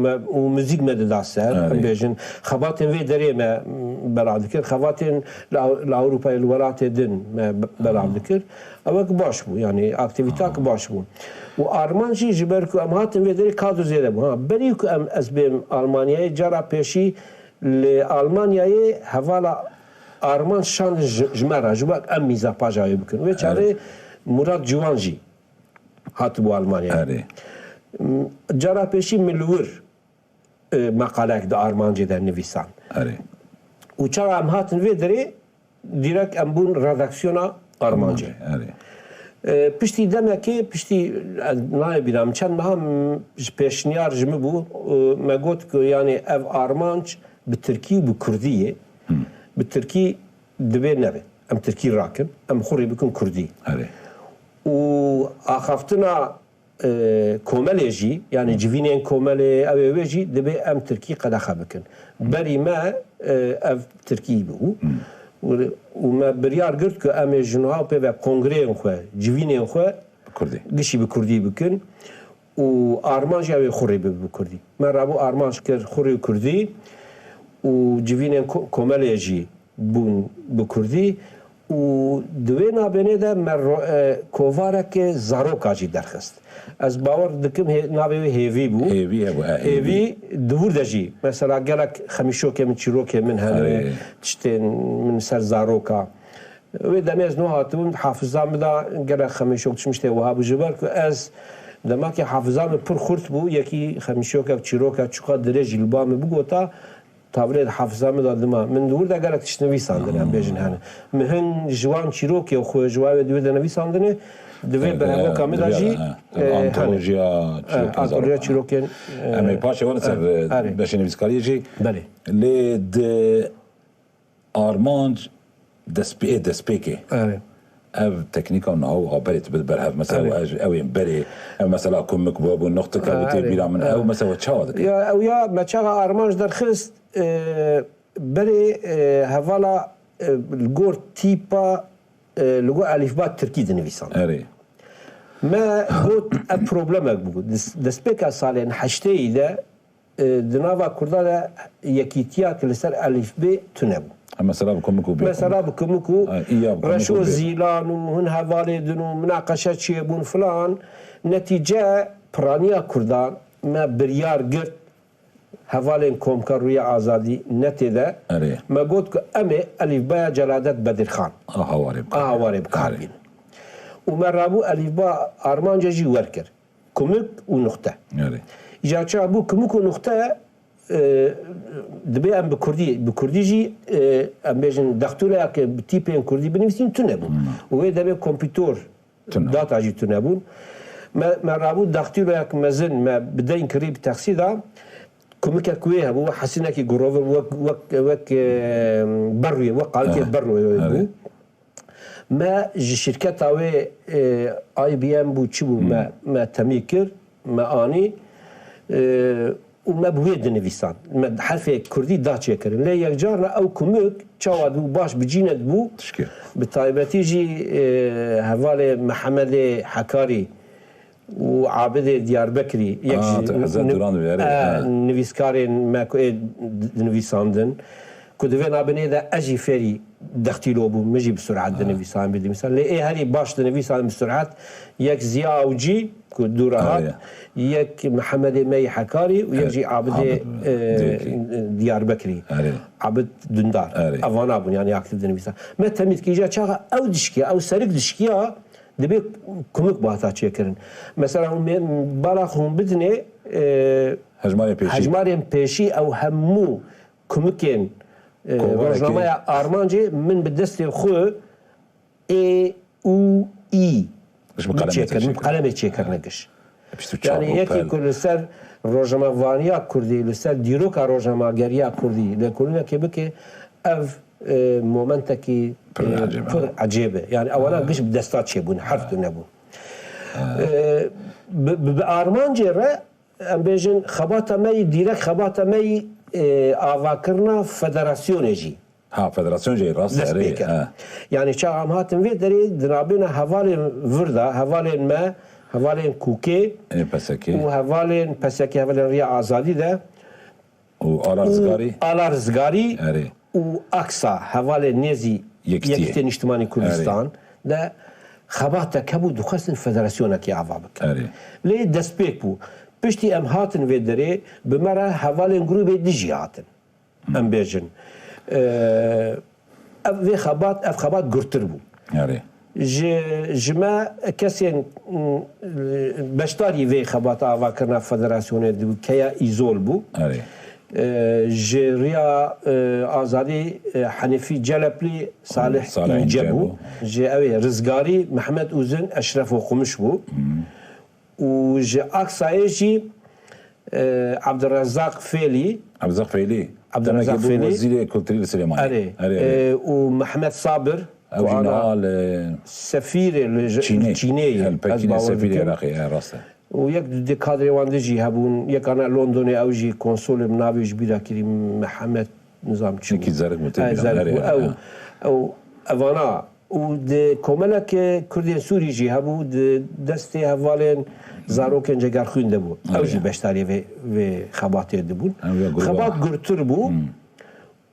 me, û muzîk me dida ser, Erê. em bêjin. Xebatên vê derê me bela dikir, xebatên li Ew-, li Ewropayê, li welatê din me be-, belav dikir. Ewek baş bû, yani aktivîtak baş bû. Û armanc jî ji ber ku em hatin vê derê kadro zêde bû. Ha, berî ku em, ez bêm Almanyayê, cara pêşî li Almanyayê hevala armanc şandin ji, ji me re, ji bo em mîza paja wê bikin. Wê çaxê Erê. Murat Ciwan jî hatibû Almanyayê. Erê. Cara pêşî min li wir, e, meqaleyek di armancê de nivîsand. Erê. Û çawa em hatin vê derê, dîrek em bûn redaksiyona armancê. Erê. E, piştî demekê, piştî, e, nayê bîra min, çend meha m-, ji pêşniyar ji min bû, e, me got ku, yani, ev armanc bi tirkî û bi kurdî ye. Bi tirkî divê nebe. Em tirkî rakin, em xwe rê bikin kurdî. Erê. Û axaftina, e, komelê jî, yani civînên komelê, ew ê wê jî dibê em tirkî qedexe bikin. Berî me, e, ev tirkî bû. Û, û me biryar girt ku em ê ji niha pê ve kongreyên xwe, civînên xwe Bi kurdî. gişî bi kurdî bikin. Û armanc jî ew ê xwe rê bibe bi kurdî. Me rabû armanc kir xwe rê kurdî û civînên ko-, komelê jî bûn bi kurdî û di wê nabênê de me ro-, e, kovareke zaroka jî derxist. Ez bawer dikim hê-, navê wê Hêvî bû. Hêvî hebû, he, Hêvî. Hêvî di wir de jî. Mesela gelek xemîşokê min, çîrokê min hene, Erê. tiştên min ser zaroka. Wê demê ez nû hatibûm, hafiza min de gelek xemîşok tiştê wiha bû. Ji ber ku ez demakê hafiza min pir xurt bû, yekî xemîşokek, çîrokek çiqa dirêj jî li ba min bigota, Tavlê di hafiza min de dima. Min di wir de gelek tişt nivîsandine, em bêjin hene. Min hin ji wan çîrokê xwe ji wan wê di wir de nivîsandine, di vê Evet, berhevoka min de evet, jî, evet. e, hene. Antolojiya E, çîrokên antolojiya zarok. çîrokên, e, Em ê paşê werin ser, e, e, erê. beşê nivîskariyê jî. Belê. Lê di armanc destpê-, destpêkê. Erê. Ev teknîka niha û a berê tu bide berhev. Mesela Erê. ew, ew ên berê, ev mesela kumik bû, bû noqtike bû tê Erê. bîra min. Ew Erê. mesela çawa dike? Ya, ew ya me çaxa armanc derxist, e, berê, e, hevala, e, li gor tîpa, e, li gor elîfba tirkî dinivîsan. Erê. Me got ev problemek bû. Des-, destpêka salên heşteyî de e, di nava Kurda de yekîtiya ki li ser elîfbê tune bû. Ha, mesela bi kumik û bê Mesela bi kumik û Ha, î ya bi kumik reşo û bê. zîlan û hin hevalê din û minaqeşe çêbûn filan. Netîce piraniya Kurdan me biryar girt hevalên komkar rûyê azadî netê de. Erê. Me got ku em ê elîfbaya Celadet Bedirxan A hawarê bi a hawarê bi kar Erê. bînin. Û me rabû elîfba armanca jî werkir. Kumik û nuxte. Erê. Îja çawa bû kumik û nuxte, e, dibê em bi kurdî, bi kurdî jî, e, em bêjin dextûreyeke bi tîpên kurdî binivîsîn tune bû. Hmm. Û wê demê kompîtor Tune. data jî tune bûn. Me, me rabû dextûreyek mezin me bi deyn kirî bi texsî da. Kumikek wê hebû, wek hesînekî gurovir, wek, wek, wek, e, berrûyê, wek qalikê Erê. berrûyê Erê. bû. Me ji şîrketa wê, e, I B M bû, çi bû, me, me temî kir, me anî, e, û me bi wê dinivîsan. Me herfê kurdî da çêkirin. Lê yekcarna ew kumik çawa dibû, baş bi cî nedibû. Tişkê. Bi taybetî jî, e, hevalê Mehemedê Hekarî û Abidê Diyarbekirî, yek Ah, ji tu Hezret ni-, Duran dibê, erê, e, ha. nivîskarên me ku ê di-, dinivîsandin, ku di vê nabênê de ez jî fêrî dextîlo bûm, min jî bi sur'et Ah. dinivîsan, bidinivîsan. Lê ê herî baş dinivîsan bi sur'et, yek Ziya Awcî, ku dû re hat, Erê. yek Mihemedê Mey Hekarî û yek Erê. jî Abidê, Abid, e, Diyarbekirî. Diyarbekirî. Erê. Abid Dundar. Erê. Ev vana bûn, yani aktif dinivîsan. Me temî dikî, îja çaxa ew dişkiya, ew serik dişkiya, Dibê kumik bata çêkirin. Mesela hûn bê-, bala xwe hûn bidinê, e, Hejmarê pêşî. hejmarên pêşî ew hemû kumikên E, Kovarekê. Rojnameya Armancê min bi destê xwe ê û î Ji bi qelemê çêkir, min bi çêkir. Qelemê çêkirine giş. Pişt û çap Yani û yekî pel. Ku li ser rojnamevaniya kurdî, li ser dîroka rojnamegeriya kurdî lêkolînekê bike, ev, e, momentekî, Pir e, ecêb e. Pir ecêb e. Yani ewana giş bi desta çêbûn, herf tu nebûn. E, bi, bi, bi armancê re, em bêjin, xebata me yî, dîrek xebata me yî, e, avakirina federasyonê jî. Ha, federasyon jî rast dest pê kir. Yani çaxa em hatin vê derê di nabêna hevalên vir de, hevalên me, hevalên Kûkê Ê P S K. Û hevalên P S K, hevalên Riya Azadî de Û Ala Rizgarî. Ala Rizgarî Erê. Û Aksa, hevalên nêzî Yekîtiyê. Yekîtiyê Niştimanî Kurdistan de xebatek hebû, dixwestin federasyonekê ava bikin. Erê. Lê destpêk bû. Piştî em hatin vê derê, bi me re hevalên grûbê dijî hatin. Em bêjin. Eee, ev, vê xebat, ev xebat gurtir bû. Erê. Ji, ji me kesên, m, beşdarî vê xebata avakirina federasyonê dibû, Keya Îzol bû. Erê. Eee, ji Riya, eee, Azadî, eee, Henîfî Celeplî, Salih Salih Înce İnce bû. Bû. Ji ew ê Rizgarî Mehmet Uzun, Eşref Oxumuş bû. Û ji Aksayê jî, e, Abdurrezzaq Fêlî. Abdurrezzaq Fêlî. Abdurrezzaq Demekî bû Fêlî. Wezîrê Kulturî li Silêmaniyê. Erê. Erê, erê. E, û Mehmet Sabir, Ew ku jî ana niha li sefîrê li j-, Çînê. Çînê ye. El Pekînê, ez bawer sefîrê dikim. Iraqê, e, rast e. Û yek di kadrê wan de jî hebûn, yek ana Londonê, ew jî konsolê min navê ji bîra kirî, Mehmet nizam çi bû. Yekî zerik bû, tê Ay, bîra min, zerik erê, bû. Erê, Ew, ha. Ew, evana Û di komeleke Kurdên Sûrî jî hebû, di destê hevalên zarokên cegerxwîn de bû. Ew Erê. Jî beşdarî vê, vê xebatê dibûn. Ew ya gruba. Xebat gurtir bû Hmm.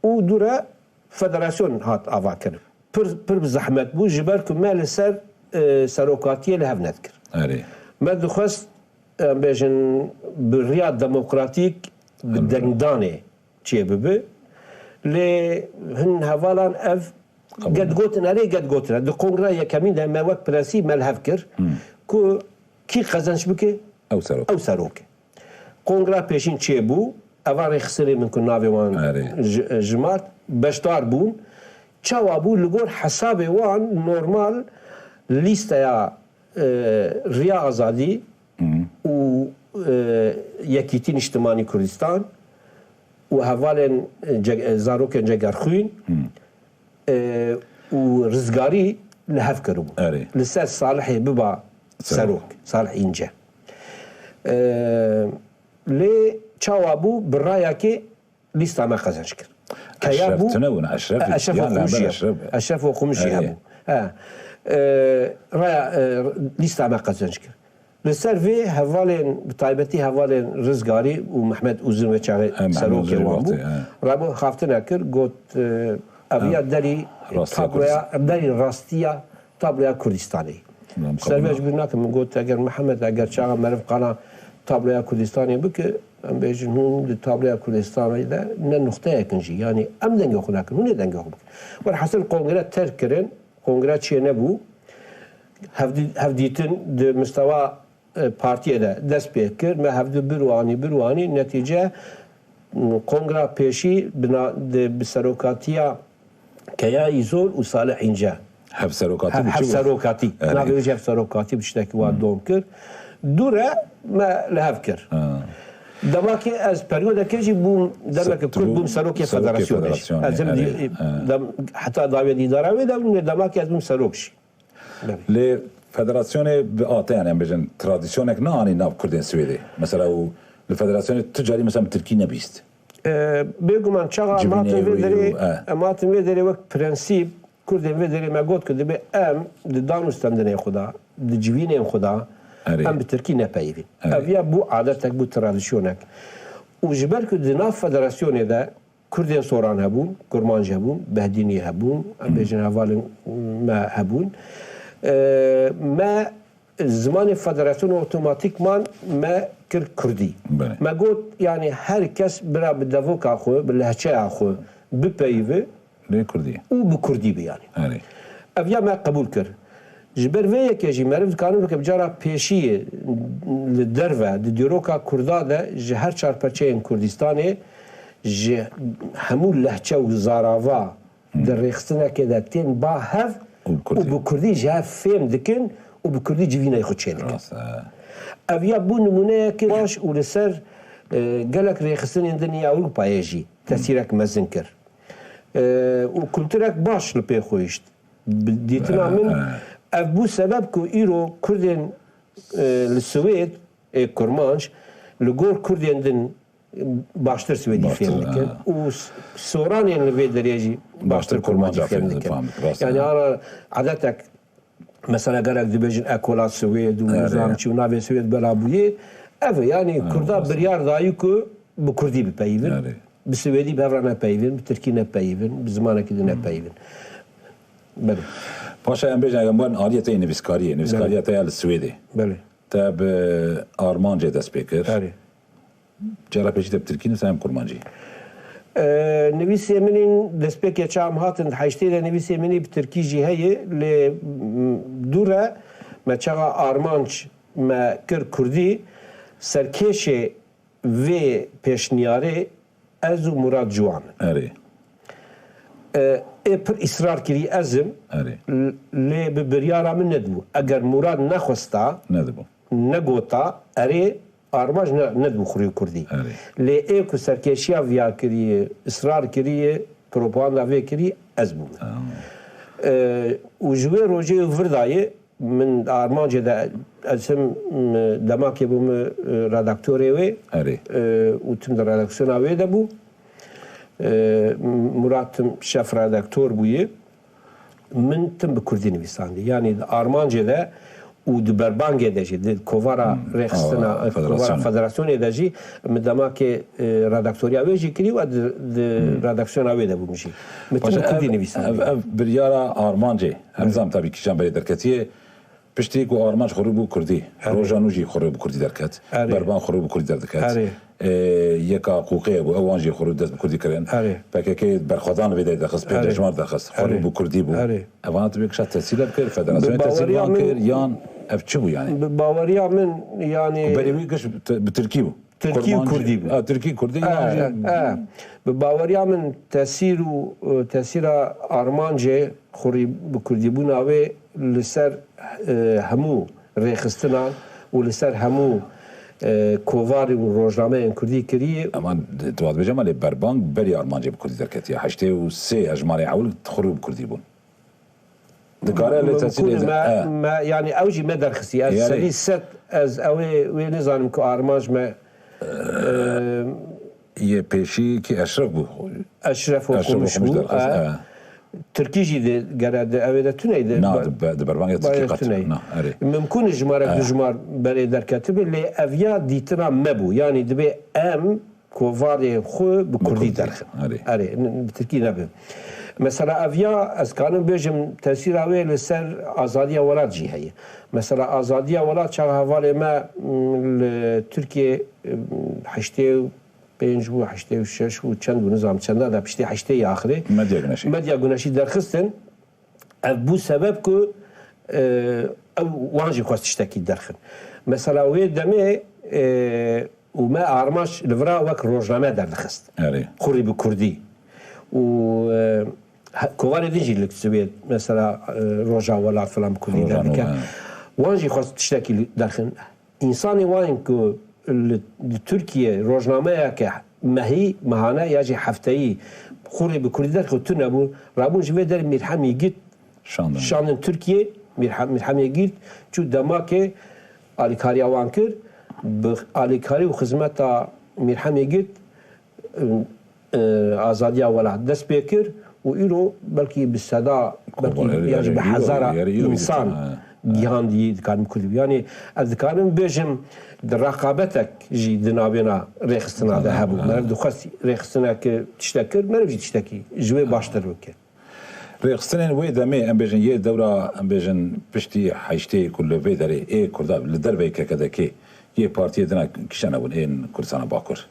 û dûre federasyon hat avakirin. Pir, pir bi zehmet bû, ji ber ku me li ser, e, serokatiyê li hev nedikir. Erê. Me dixwest, em bêjin, bi riya demokratîk, bi Erê. Dengdanê çêbibe. Lê hin hevalan ev Qebûl. Gedgotin, erê gedgotin. Di kongra yekemîn de me wek prensîp me li hev kir Hmm. ku kî qezenç bike, Ew serok. Ew serok e. Kongra pêşîn çêbû, eva rêxistinê min ku navê wan Erê. ji-, jimart, beşdar bûn. Çawa bû? Li gor hesabê wan normal lîsteya, e, Riya Azadî Hı. û, e, Yekîtî Niştimanî Kurdistan û hevalên, e, ce-, e, zarokên cegerxwîn, Hı. e, û Rizgarî li hev kiribû. Erê. Li ser Salihê biba Serok. Serok, Salih Înce. E, lê çawa bû? Bi rayekê lîsta me qezenc kir. Keya Eşref bû, tune bûne, Eşref Eşref yan Oxumuşî lehber hebû. Eşref. Eşref Oxumuşî Erê. Hebû. He. E, raya, e, lîsta me qezenc kir. Li ser vê hevalên, bi taybetî hevalên Rizgarî û Mehmet Uzun ve çaxê He, Mehmet serokê Uzun wan bû. Wextê, he. Rabû xaftine kir, got, e, ev ya He. derî Rastiya tabloya, Kurdistan. Derî rastiya tabloya Kurdistanê. Em Ser qebûl vê ji nakin. Bîr nakim, min got, eger Mihemed, eger çaxa meriv qala tabloya Kurdistanê bike, em bêjin hûn di tabloya Kurdistanê de ne nuxteyek in jî. Yanî em dengê xwe nakin, hûn ê dengê xwe bikin. Werhasil kongre terk kirin, kongre çênebû. Hevdî-, hevdîtin di mistewa, e, partiyê de dest pê kir. Me hevdu bir wanî, bir wanî. Netîce, m, kongra pêşî bi na-, di, bi serokatiya Keya Îzol û Salih Înce. Hevserokatî Hev-, bû, çi bû? Hevserokatî. Erê. Navê wê jî hevserokatî bi tiştekî wan dom kir. Dû re me li hev kir. Ha. Demakê ez periyodekê jî bûm, demeke Se-, tu kurt bûm bû serokê serokê federasyonê jî. Federasyonê, Ez im erê, di-, ha. dem-, heta dawiyê di îdara wê de bûm, lê demakê ez bûm serok jî. Belê. Lê federasyonê bi ate, yani em bêjin, tradisyonek neanî nav Kurdên Swêdê. Mesela û li federasyonê tu carî mesela bi tirkî nebîst. E, bêguman çaxa em Civînê hatin vê wê derê, û, e. em hatin vê derê wek prensîp, Kurdên vê derê me got ku dibê em di dan û stendinên xwe de, di civînên xwe de, Erê. em bi tirkî nepeyivîn. Erê. Ev ya bû adetek, bû tradisyonek. Û ji ber ku di nav federasyonê de Kurdên soran hebûn, Kurmanc hebûn, Behdînî hebûn, em bêjin hevalên me hebûn. E, me zimanê federasyonê otomatîkman me kir kurdî. Belê. Me got, yanî her kes bira bi devoka xwe, bi lehçeya xwe bipeyive Lê kurdî. û bi kurdî be yanî. Erê. Ev ya me qebûl kir. Ji ber vê yekê jî meriv dikarin bike bi cara pêşiyê li derve, di dîroka kurda de ji her çar perçeyên Kurdistanê ji hemû lehçe û zarava di rêxistinekê de tên ba hev û bi kurdî ji hev fêm dikin û bi kurdî civînayê xwe çêdikin. Ev ya bû nimûneyekê baş û li ser, e, gelek rêxistinên din ya Ewropayê jî tesîrek mezin kir. E, û kulturek baş li pê xwişt. Bi dîtina min, ev bû sebeb ku îro Kurdên, e, li Swêd, ê Kurmanc, li gor Kurdên din baştir Swêdî fêm dikin û s-, soranên li vê derê jî baştir Kurmancî fêm dikin. Yanî ana edetek, mesela gelek dibêjin ekola Swêd û nizam çi û navê Swêd bela bûyê. Ev e, yanî Kurda biryar dayî ku bi Kurdî bipeyivin, bi Swêdî bi hev re nepeyivin, bi Tirkî nepeyivin, bi zimanekî din nepeyivin. Belê. Paşa em bêjin, eger em werin aliyê te yê nivîskariyê, nivîskariya te ya li Swêdê. Belê. Te bi armancê dest pê kir. Erê. Cara pêşî te bi tirkî nivîsa em kurmancî? E, nivîsê min in destpêkê çawa em hatin di heştê de nivîsê min ê bi tirkî jî heye, lê, m, dû re me çaxa armanc me kir kurdî, serkêşê vê pêşniyarê ez û Murad Ciwan in. Erê. E, ê pir îsrar kirî ez im, Erê. l-, lê bi biryara min nedibû. Eger Murad nexwesta, Nedibû. negota, erê, armanc ne, nedibû xurî kurdî. Erê. Lê ê ku serkêşiya viya kiriye, israr kiriye, propaganda vê kirî, ez bûme. Tamam. E, û ji wê rojê û vir dayê, min armancê de, ez him, m-, demakê bûme, e, redaktorê wê. Erê. E, û tim di redaksiyona wê de bû. E, Murat tim şef redaktor bûye. Min tim bi kurdî nivîsandî. Yanî di armancê de û di berbangê de jî, di kovara Hmm. rêxistina, Aa, kovara federasyonê. federasyonê de jî min demakê, e, redaktoriya wê jî kirî û di, di Hmm. redaksiyona wê de bûm jî. Min tim Paşa bi kurdî ev, nivîsandî. ev, ev biryara armancê, em Erê. zam tabî kîjan berê derketiye, piştî ku armanc xwe rû bû kurdî, Erê. roja nû jî xwe rû bi kurdî derket, Erê. berban xwe rû bi kurdî derdiket. Erê. E, yeka Qûqê bû, ew wan jî xwe rû dest bi kurdî kirin. Erê. P K K berxwedan li vê derê dixist, pênc Erê. hejmar dixist, xwe rû Erê. bi kurdî bû. Erê. Evana tu bê kişa tesîr bikir, federasyonê Bi tesîr baweriya wan min kir, yan ev çi bû yani? Bi baweriya min yani Ku berê wî giş bi, bi tirkî bû. Tirkî û Kurmancî. kurdî bû. Ha, tirkî kurdî, E, yan jî e. Bi baweriya min tesîr û, e, tesîra armancê xurî bi kurdîbûna wê li ser, e, hemû rêxistinan û li ser hemû, e, kovarî û rojnameyên kurdî kiriye. Ama tu dibêje me lê berbang berî armancê bi kurdî derketiye. Heştê û sê hejmarê ewil xurî bi kurdî bûn. Dikare lê tesîrê Mimkûn e, me, e. me, yani ew jî me derxistî. Ez Yarê. sedî sed, ez ew ê, wê nizanim ku armanc me, e, Yê pêşî kî Eşref bû. Eşref Eşref Oxumuş Oxumuş bû, derxist, e. e. Tirkî jî de gere de ew ê de tuney de. Na, Ba-, di be-, di berbangê Bayê Tirkî qet tuney. na, erê. Mimkûn e ji me re E. du ji mar berê derketibe, lê ev ya dîtina me bû. Yani dibê em kovarê xwe bi kurdî kurdî, derxin. erê. Erê, n-, bi tirkî nebe. Mesela ev ya, ez kanim bêjim, tesîra wê li ser azadiya welat jî heye. Mesela azadiya welat çaxa hevalê me, m, li Tirkiye, m, heştê û pênc bû, heştê û şeş bû, çend bû, nizam çenda de piştî heştê ya axirê. Medya Güneşi. Medya Güneşi derxistin. Ev bû sebeb ku, e, ew wan jî xwest tiştekî derxin. Mesela wê demê, e, û me armanc li vira wek rojname derdixist. Erê. Xurî bi kurdî. Û, e, he-, kovarê din jî li Swêd, mesela, e, Roja Welat filan bi kurdî Roja derdike. Nû, he. Wan jî xwest tiştekî li derxin. Însanê wan ku li, li Tirkiye rojnameyeke mehî, mehane ya jî hefteyî xurî bi kurdî derxist tune bû. Rabûn ji vê derê Mîrhem Yigit Şandin. şandin Tirkiye. Mîrhem, Mîrhem Yigit çû demakê alîkariya wan kir. Bi alîkarî û xizmeta Mîrhem Yigit, e, azadiya welat dest pê kir û îro belkî bi seda, belkî Kobor, ya jî bi erê, hezara erê, erê, însan erê. gihandî, dikarim kurdî. Yani ez dikarim bêjim, di reqabetek jî di navêna rêxistina de Tamam, hebû. tamam. Meriv dixwest rêxistineke tiştek kir, meriv jî tiştekî ji wê baştir bike. Rêxistinên wê demê, em bêjin, yê dewra, em bêjin, piştî heştê ku li vê derê ê Kurda li derveyî K K D K yê partiyê dina kîşe nebûn ên Kurdistana Bakur.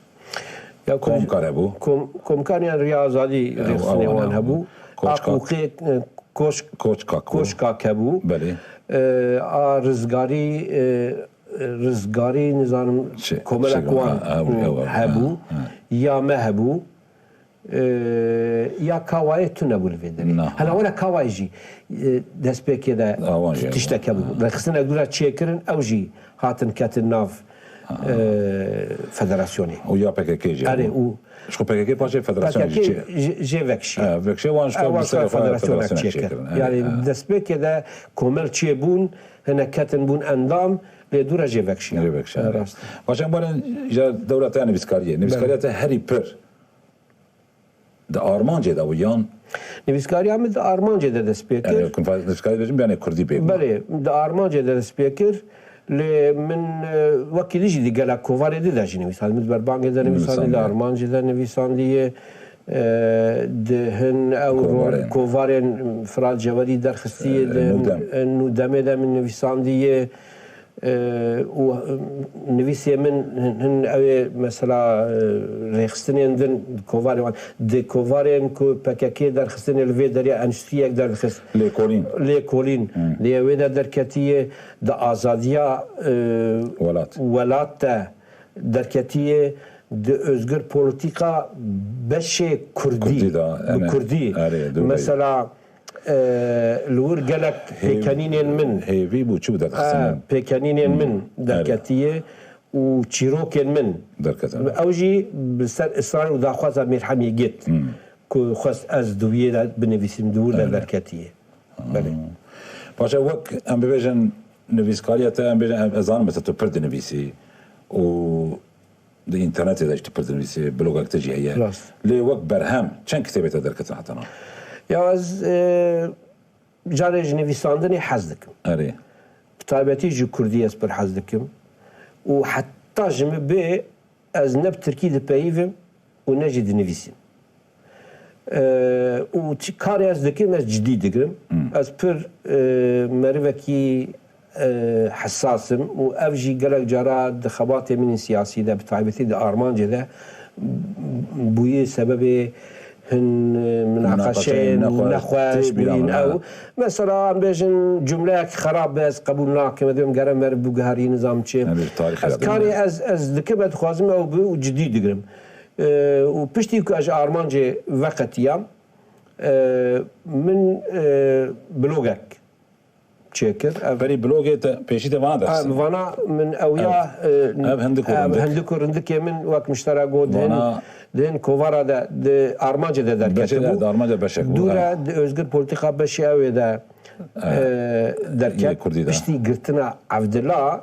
Ya Kurd-, Komkar hebû. Kom-, Komkar yan Riya Azadî Ya, rêxistinê ewan wan hebû. hebû. Koçka. Aqûqê, e, Koç-, Koçkak bû. Koçkak hebû. Belê. E, a Rizgarî, e, Rizgarî nizanim Şey, komelek şey, wan ha, ha, ha, ha, hebû. ha, ha. Ya me hebû. e, ya Kawayê tune bû li vê derê. Niha. Hela were Kawayê jî, e, destpêkê de Awan jî, tiştek hebû. Rêxistina dû re çêkirin, ew jî hatin ketin nav, e, federasyonê. Û ya P K K jî Erê, hebû. û Ji xwe P K K paşê federasyona jî P K K çê. jê, jê vekişiye. E, vekişiye wan ji xwe Ew bi wan serê xwe federasyona federasyona çêkir. çêkirin. Erê, Yanî ha. destpêkê de komel çêbûn, hinek ketin bûn endam, lê dû re jê vekişiye. Jê vekişiye, E, erê. rast. Paşê em werin ji dewra te ya nivîskariyê. Nivîskariya Belê. te herî pir di armancê de bû yan? Nivîskariya min di armancê de dest pê kir. Yani, kun fa-, nivîskarî dibêjin, yani kurdî bê. Belê, di armancê de dest pê kir. Lê min, e, wekî dijî di gelek kovarê di de jî nivîsandî. Min di berbangê de nivîsandî, di Nivîsandî. armancê de nivîsandiye. E, di hin ew Kovarên. rol-, kovarên Firat Cewerî derxistî, E, di Nûdem. e, Nûdemê de min nivîsandiye. E, û, e, nivîsê min hin, hin ew ê mesela, e, rêxistinên din kovarê wan, di kovarên ku P K K derxistinê li vê derê endîstriyek derdixist. Lêkolîn. Lêkolîn. Hmm. Lê wê de derketiye di azadiya, e, Welat. welat de derketiye di özgür politika beşê Kurdî. Kurdî de, Bi yani, Kurdî. erê, dû bey. Mesela, e, li wir gelek Hêv-, pêkenînên min, hêvî bû çi bû derxistin? e, pêkenînên Hmm. min Erê. derketiye û çîrokên min. Derketin. Ew jî bi ser israr û daxwaza Mîrhemî Git Hmm. ku xwest ez di wiyê de binivîsim, di wir de Erê. derketiye. Belê. Paşa wek em bibêjin nivîskariya te, em bêjin, em, ez zanim mesela tu pir dinivîsî û di înternetê de jî tu pir dinivîsî, blogek te jî heye. Rast. Lê wek berhem, çend kitêbê te derketin heta niha? Ya ez, e, carê ji nivîsandinê hez dikim. Erê. Bi taybetî ji kurdî ez pir hez dikim. Û heta ji min bê ez ne bi tirkî dipeyivim û ne jî dinivîsim. E, û çi karê ez dikim, ez cidî digirim. Hmm. Ez pir, e, merivekî, e, hesas im û ev jî gelek cara di xebatê min ên siyasî de, bi taybetî di armancê de bûye sebebê hin, e, minaqeşeyên Minaqeşeyên nexweş, nexweş tê bîra bûyîn min, ew. ha. Mesela, em bêjin cumleyek xerab be, ez qebûl nakim, ez dibêm gere meriv biguherî, nizam çi. Em bêjin tarîxê Ez de karê bûne. ez, ez dikim, ez dixwazim ew bi û cidî digirim. E, û piştî ku ez ji armancê veqetiyam, e, min, e, blogek çêkir. Ev Berî blogê te, pêşî te vana Ha, derxistin. vana min ew ya, Ev, e, ev hindik û ev rindik. hindik û rindikê min wek miştera got, di hin, Vana di hin kovara de, di armancê de derketibû. Beşê de, di armanca beşek bû, Dû ha. re di özgür politika beşê ew ê de, Ha. e, derket. Yê Kurdî de. Piştî girtina Evdila,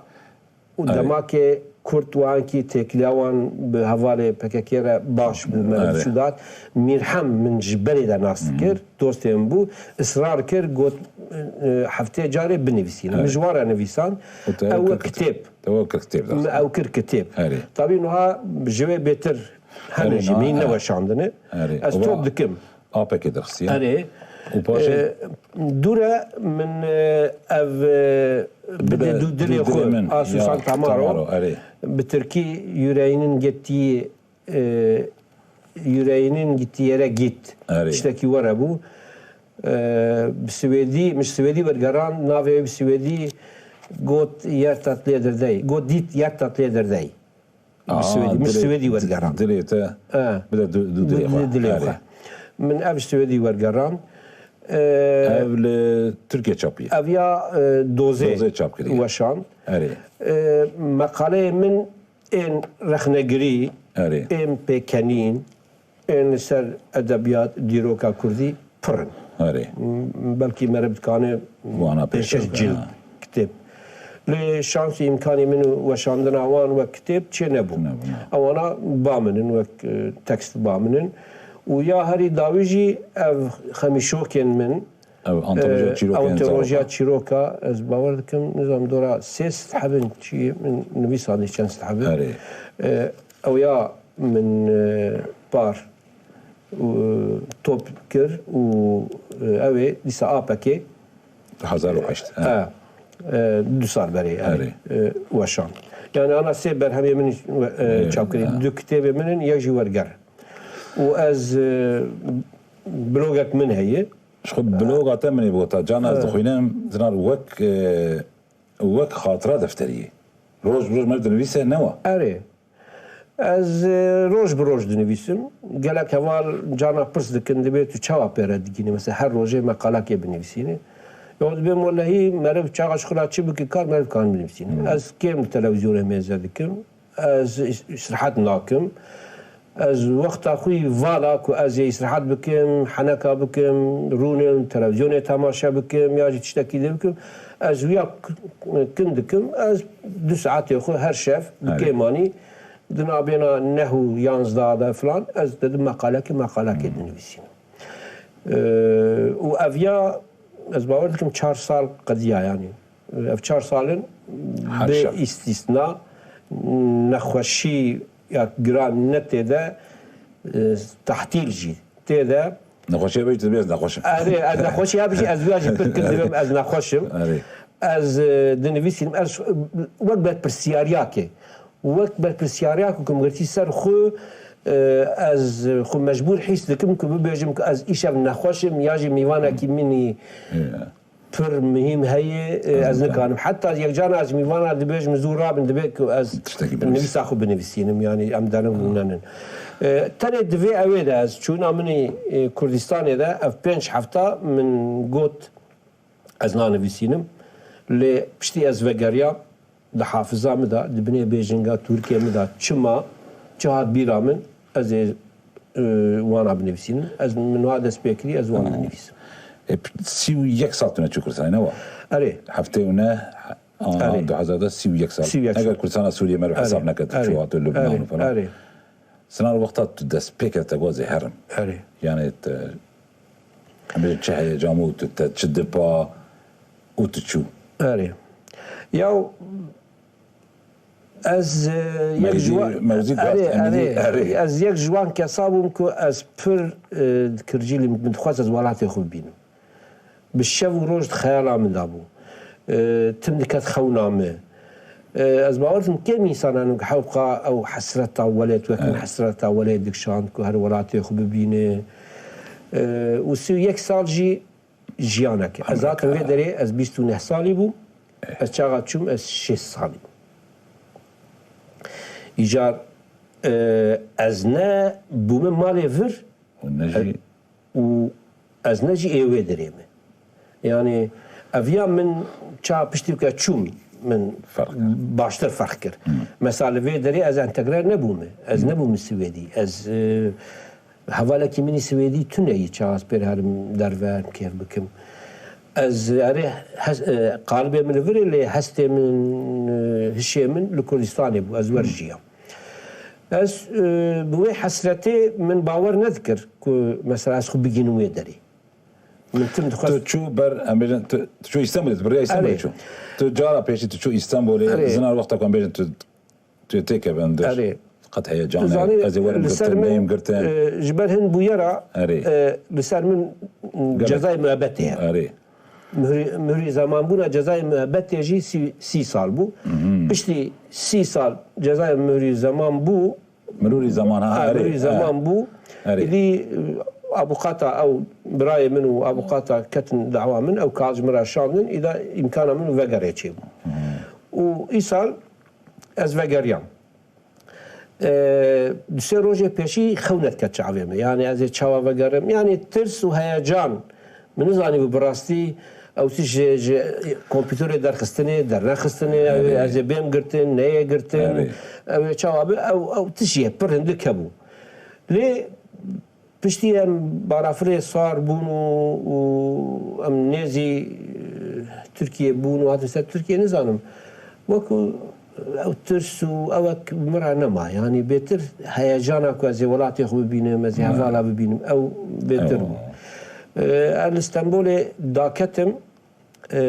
û Erê. demakê Kurd wan kî têkiliya wan bi hevalê P K K re baş bû, meriv Erê. çû dat. Mîrhem min ji berê de nas Hı hı. dikir, dostê min bû, israr kir, got, e, heftê carê binivîsîne. Erê. Min ji wan re nivîsand. Û te Ew ew wek kir kitêb. Te ew kir kitêb Min derxist. ew kir kitêb. Erê. Tabî niha ji wê bêtir hene Erê, jî niha, min e. neweşandine. Erê. Ez Û top va- dikim. A P K derxistiye. Erê. Û paşê E, dû re min, e, ev, e, Bide bide dû dilê dû dilê xwe, min. A Susan Ya, Tamaro. Tamaro, erê. Bi tirkî yüreğinin gittiği, e, yüreğinin gittiği yere git. Erê. Tiştekî were bû. E, bi swêdî, min ji swêdî wergeran, navê wê bi swêdî got Hjärtat leder dig. Got Ditt hjärta leder dig. Bi Aa, swêdî, min dilê, swêdî wergeran. dilê te E. bide du, du dilê xwe. Dilê xwe. Erê. Min ev swêdî wergeran. E, Ev li Tirkiye çapî. Ev ya, e, dozê Dozê çap kiriye. weşan. Erê. E, meqaleyê min ên rexnegirî, Erê. ên pêkenîn, ên li ser edebiyat, dîroka kurdî pir in. Erê. M-, belkî meriv dikane Wana pêşkêş pêşkêş bike, cild ha. kitêb. Lê şans û îmkanê min û weşandina wan wek kitêb çê nebû. Nebû, ne. Ewana ba min in, wek, e, tekst ba min in. Û ya herî dawî jî ev xemîşokên min, Ev antolojiya e, çîrokên antolojiya Zarokê. çîroka, ez bawer dikim, nizam dora sê sed hebin çi min nivîsandî çend sed hebin. Erê. E, ew ya min, e, par û top kir û, e, ew ê dîsa A P K. Du hezar û heşt, e, ha. e, du sal berê, yani, Erê. e, weşan. Yani ana sê berhemê min, e, Erê, çap kirî. ha. Du kitêbê min in, yek jî werger. Û ez, e, blogek min heye. Ji xwe bloga te min ê bigota, can ez E. dixwînim, zinar wek, e, wek xatira defteriyê. Roj bi roj meriv dinivîse, ne wa? Erê. Ez, e, roj bi roj dinivîsim. Gelek heval carna pirs dikin, dibê tu çawa pê re digînî? Mesela her rojê meqalakê binivîsînî. Ya dibêm welehî meriv çaxa ji xwe re çi bike kar, meriv kan binivîsînî. Ez kêm li televîzyonê mêze dikim. Ez îs-, îsrehet nakim. Ez wexta xwe yî vala ku ez ê îsrehet bikim, heneka bikim, rûnim, televîzyonê temaşe bikim ya jî tiştekî dî bikim, ez wiya k-, kin dikim. Ez du saetê xwe her şev bi Erê. kêm anî di navbêna neh û yanzda de filan, ez dedim meqalekê, meqalekê dinivîsînim. Ee, û ev ya, ez bawer dikim çar sal qediya, yanî. Ev çar sal in Her bê şev. îstîsna, nexweşî ya giran ne tê de, e, tehtîl jî tê de. Nexweşiya bê tu dibê ez nexweş im. Erê, ez nexweşiya bê jî ez wiya jî pir kin dibêm ez nexweş im. Erê. Ez, e, dinivîsînim, ez wek berpirsiyariyakê. Wek berpirsiyariyakê ku min girtî ser xwe, e, ez xwe mecbûr hîs dikim ku bibêjim ku ez îşev nexweş im ya jî mîvanekî min î Ya. pir muhîm heye, e, Ez ez nikarim. nikarim. Heta yekcana ez mîvana dibêjim zû rabin, dibê ku ez Tiştekî binivîs. nivîsa xwe binivîsînim, yanî em derin û nenin. E, tenê divê ew ê de ez çûna min î, e, Kurdistanê de ev pênc hefta min got, ez nanivîsînim. Lê piştî ez vegeriyam, di hafiza min de, di binê bêjinga tûrikê min de, çima, çi hat bîra min, ez ê, e, wana binivîsînim. Ez min wiha dest pê kirî, ez wan dinivîsim. E, p-, sî û yek sal tu neçû Kurdistanê, ne wa? Erê. Heftê û neh, a, Erê. du hezar de sî û yek sal. Sî û yek sal. Eger Kurdistana Sûriyê meriv Erê. hesab neke, tu Erê. çû hatiye Lubnan Erê. û falan. Erê. Sinan wexta tu dest pê kir te got ez ê herim. Erê. Yani te, em bêjin çi heyecan bû, tu te çi dipa û tu çû. Erê. Ya ez, e, yek Mewzî, ji wan, mewzî erê, guhat, em erê, erê. ez yek ji wan kesa bûm ku ez pir, e, kircîlî min dixwest ez welatê xwe bibînim. Bi şev û roj di xeyala min de bû. E, tim diket xewna min. E, ez bawer dikim kêm însan hene ku hewqa ew hesreta welêt wek min Evet. hesreta welêt dikişand ku her welatê xwe bibîne. E, û sî û yek sal jî jiyanek e. Ez hatim vê derê, ez bîst û neh salî bûm. Evet. Ez çaxa çûm, ez şêst salî bûm. Îcar, e, ez ne bûme malê vir, Û ne jî û ez ne jî ê wê derê me. Yanî ev ya min ça piştî ku ez çûm min Ferq kir. baştir ferq kir. Mesela li vê derê ez entegre nebûme. Ez nebûme Swêdî. Ez, e, hevalekî min î Swêdî tune yî ça ez pê re herim derve herim kêf bikim. Ez erê hes-, e, qalibê min li vir e lê hestê min, e, hişê min li Kurdistanê bû. Ez wer jiyam. Ez, e, bi wê hesretê min bawer nedikir ku mesela ez xwe bigînim wê derê. Min tim dixwest Tu çû ber, em bêjin, tu, tu çû Îstanbulê, tu bi rêya Îstanbulê Erê. çû. Tu cara pêşî tu çû Îstanbulê, Erê. zinar wexta ku em bêjin tu, tu têkevin dir. Erê. Qet heyecan Tu zanî, heye, ez ê werim li ser girtin, min, neyim girtin. e, ji ber hin bûyera, Erê. e, li ser min Gelek. cezayê muebetê ye. Erê. Muhrî, muhrî zemanbûna cezayê muebetê jî sî, sî sal bû. Mhm. Piştî sî sal cezayê muhrî zeman bû. Mirûrî zeman, ha, Ha, erê, mirûrî ha. zeman bû. Erê. Îdî, e, avûkata ew birayê min û avûkata ketin dawa min, ew kağîd ji min re şandin, îda îmkana min û vegerê çêbû. Mhm. Û îsal ez vegeriyam. E, du sê rojê pêşî xewnet ket çavê min. Yanî ez ê çawa vegerim? Yanî tirs û heyecan. Min nizanîbû bi rastî ew tişt ji, ji kompûterê derxistinê, dernexistinê, ew ê Erê. ez ê bêm girtin, neyê girtin, Erê. ew ê çawa be, ew, ew tişt yê pir hindik hebû. Lê piştî em balafirê sar bûn û, û em nêzî, e, Tirkiyê bûn û hatin ser Tirkiyê nizanim. Wekî ew tirs û ewek min re nema. Yanî bêtir heyecana ku ez ê welatê xwe bibînim, ez ê Ha. hevala bibînim, ew bêtir Ew. bû. E, ez li Stenbolê daketim, e,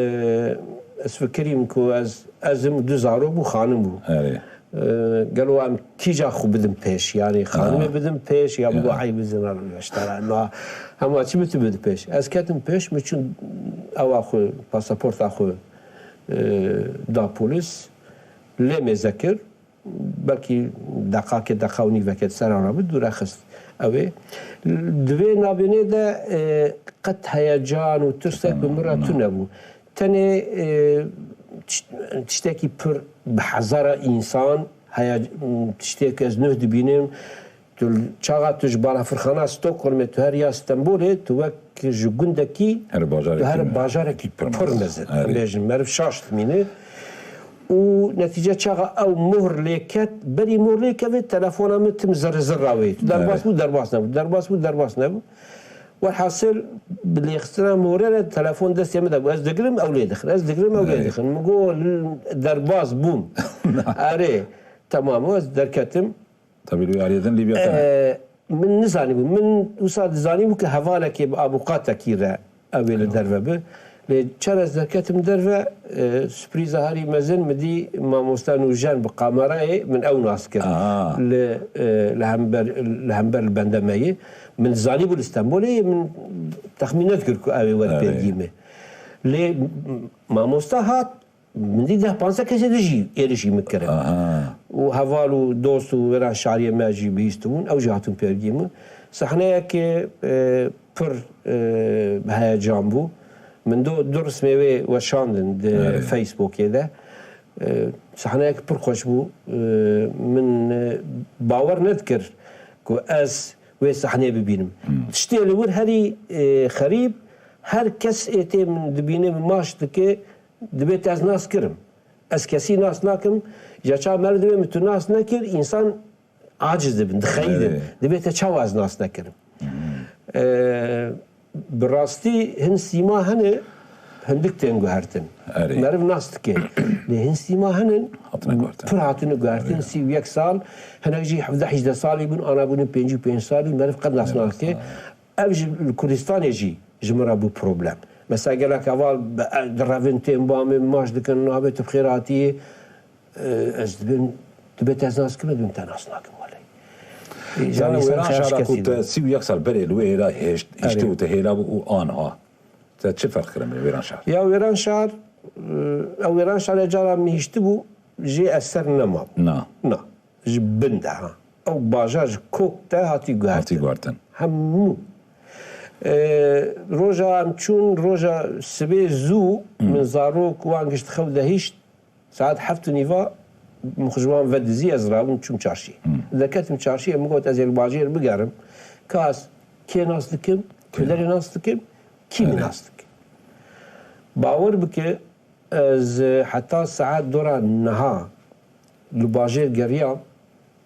ez fikirîm ku ez, ez im du zarok bû, xanim bû. Erê. E, gelo em kîja xwe bidim pêş? Yanî xanimê Ha. bidim pêş ya bigo Ha. ey bizin, işte, na, hema çi bitu bidim pêş? Ez ketim pêş, min çûn ewa xwe, pasaporta xwe, e, da polîs, lê mêze kir. Belkî deqakê, deqa û nîvekê di ser ana bi dûre xist. Ew ê. Di vê navbênê de, e, qet heyecan û tirsek bi min re Na. tune bû. Tenê, e, tişt-, tiştekî pir bi hezara însan Heya tiştê ku ez nuh dibînim, tu çaxa tu ji balafirxana Stockholmê tu her ya Stenbolê, tu wek ji gundekî, Her bajarekî tu her me. bajarekî Pir pir mezin. mezin. Erê. Em bêjin, meriv şaş dimîne. Û netîce çaxa ew mohr lê ket, berî mohr lê keve, telefona min tim zirre zirra wê. Tu derbas Erê. bû, derbas nebû, derbas bû, derbas nebû. Welhasil, bi lêxistina morê re telefon destê min de bû. Ez digirim, ew lê dixin. Ez digirim, ew lê Erê. dixin. Min got, derbas bûm. Erê, temam, ez derketim. Tabii, li aliyeden Libya tene. Ee, min nizanîbû. Min wisa dizanîbû ku hevalekê bi abuqatekî re ew ê li Eyvallah. derve bi. Lê çer ez derketim derve, e, sürprîza herî mezin min dî mamoste Nûjen bi kamerayê min ew nas kir. Aha. Li, e, li hember, li hember li bende me yê. Min dizanîbû li Stenbolê ye, min texmîn nedikir ku ew ê were Erê. pêrgî min. Lê mamoste hat, Min dî deh panzdeh kesê din jî êrişî min kirin. Aha. Û heval û dost û wêran şariyê me jî bihîstibûn. Ew jî hatin pêrgî min. Sehneyekê, e, pir, e, heyecan bû. Min du, du rismê wê weşandin di Erê. Facebookê de. E, sehneyek pir xweş bû. E, min, e, bawer nedikir ku ez wê sehneyê bibînim. Hmm. Tiştê li wir herî, e, xerîb, her kes ê tê min dibîne, min maç dike, Dibê te ez nas kirim. Ez kesî nas nakim. Ya çawa meriv dibê min tu nas nekir, însan aciz dibin, dixeyidin. Evet. Dibê te çawa ez nas nekirim. Ee, bi rastî hin sîma hene, hindik tên guhertin. Erê. Meriv nas dike. Lê hin sîma hene, Hatine guhertin. pir hatine guhertin, Evet. sî û yek sal. Hinek jî hevdeh hejdeh salî bûn, ana bûnin pêncî û pênc salî, meriv qet nas Evet. nake. Ev ji li Kurdistanê jî ji min re bû problem. Mesela gelek heval bi, e, direvin tên ba min, maç dikin, navê tu bi xêr hatiyê. E, ez dibêm, dibê te ez nas kim, dibêm te nas nakim welê. E, Zanî yani insan Wêran xeyaş Şara kesî ku te dibe. sî û yek sal berê li wê hêla hêşt, hiştî Erê. û te hêla bû û anha. Te çi ferq kirin bi Wêran Şar? Ya Wêran Şar, e, ew Wêran Şarê cara min hiştibû, jê eser nema. Na. Na. Ji bin de ha. Ew bajar ji kok te hatî guhertin. Hatî guhertin. Hemû. Ee, roja em çûn, roja sibê zû, Hmm. min zarok wan gişt xew de hişt, saet heft û nîva min xwe ji wan vedizî, ez rabûm çûm çarşî. Hmm. Derketim çarşiyê, min got, ez ê li bajêr bigerim. Ka ez kê nas dikim, Kê? kuderê nas dikim, kî min Evet. nas dikim. Bawer bike, Ez, e, heta saet dora niha li bajêr geriyam,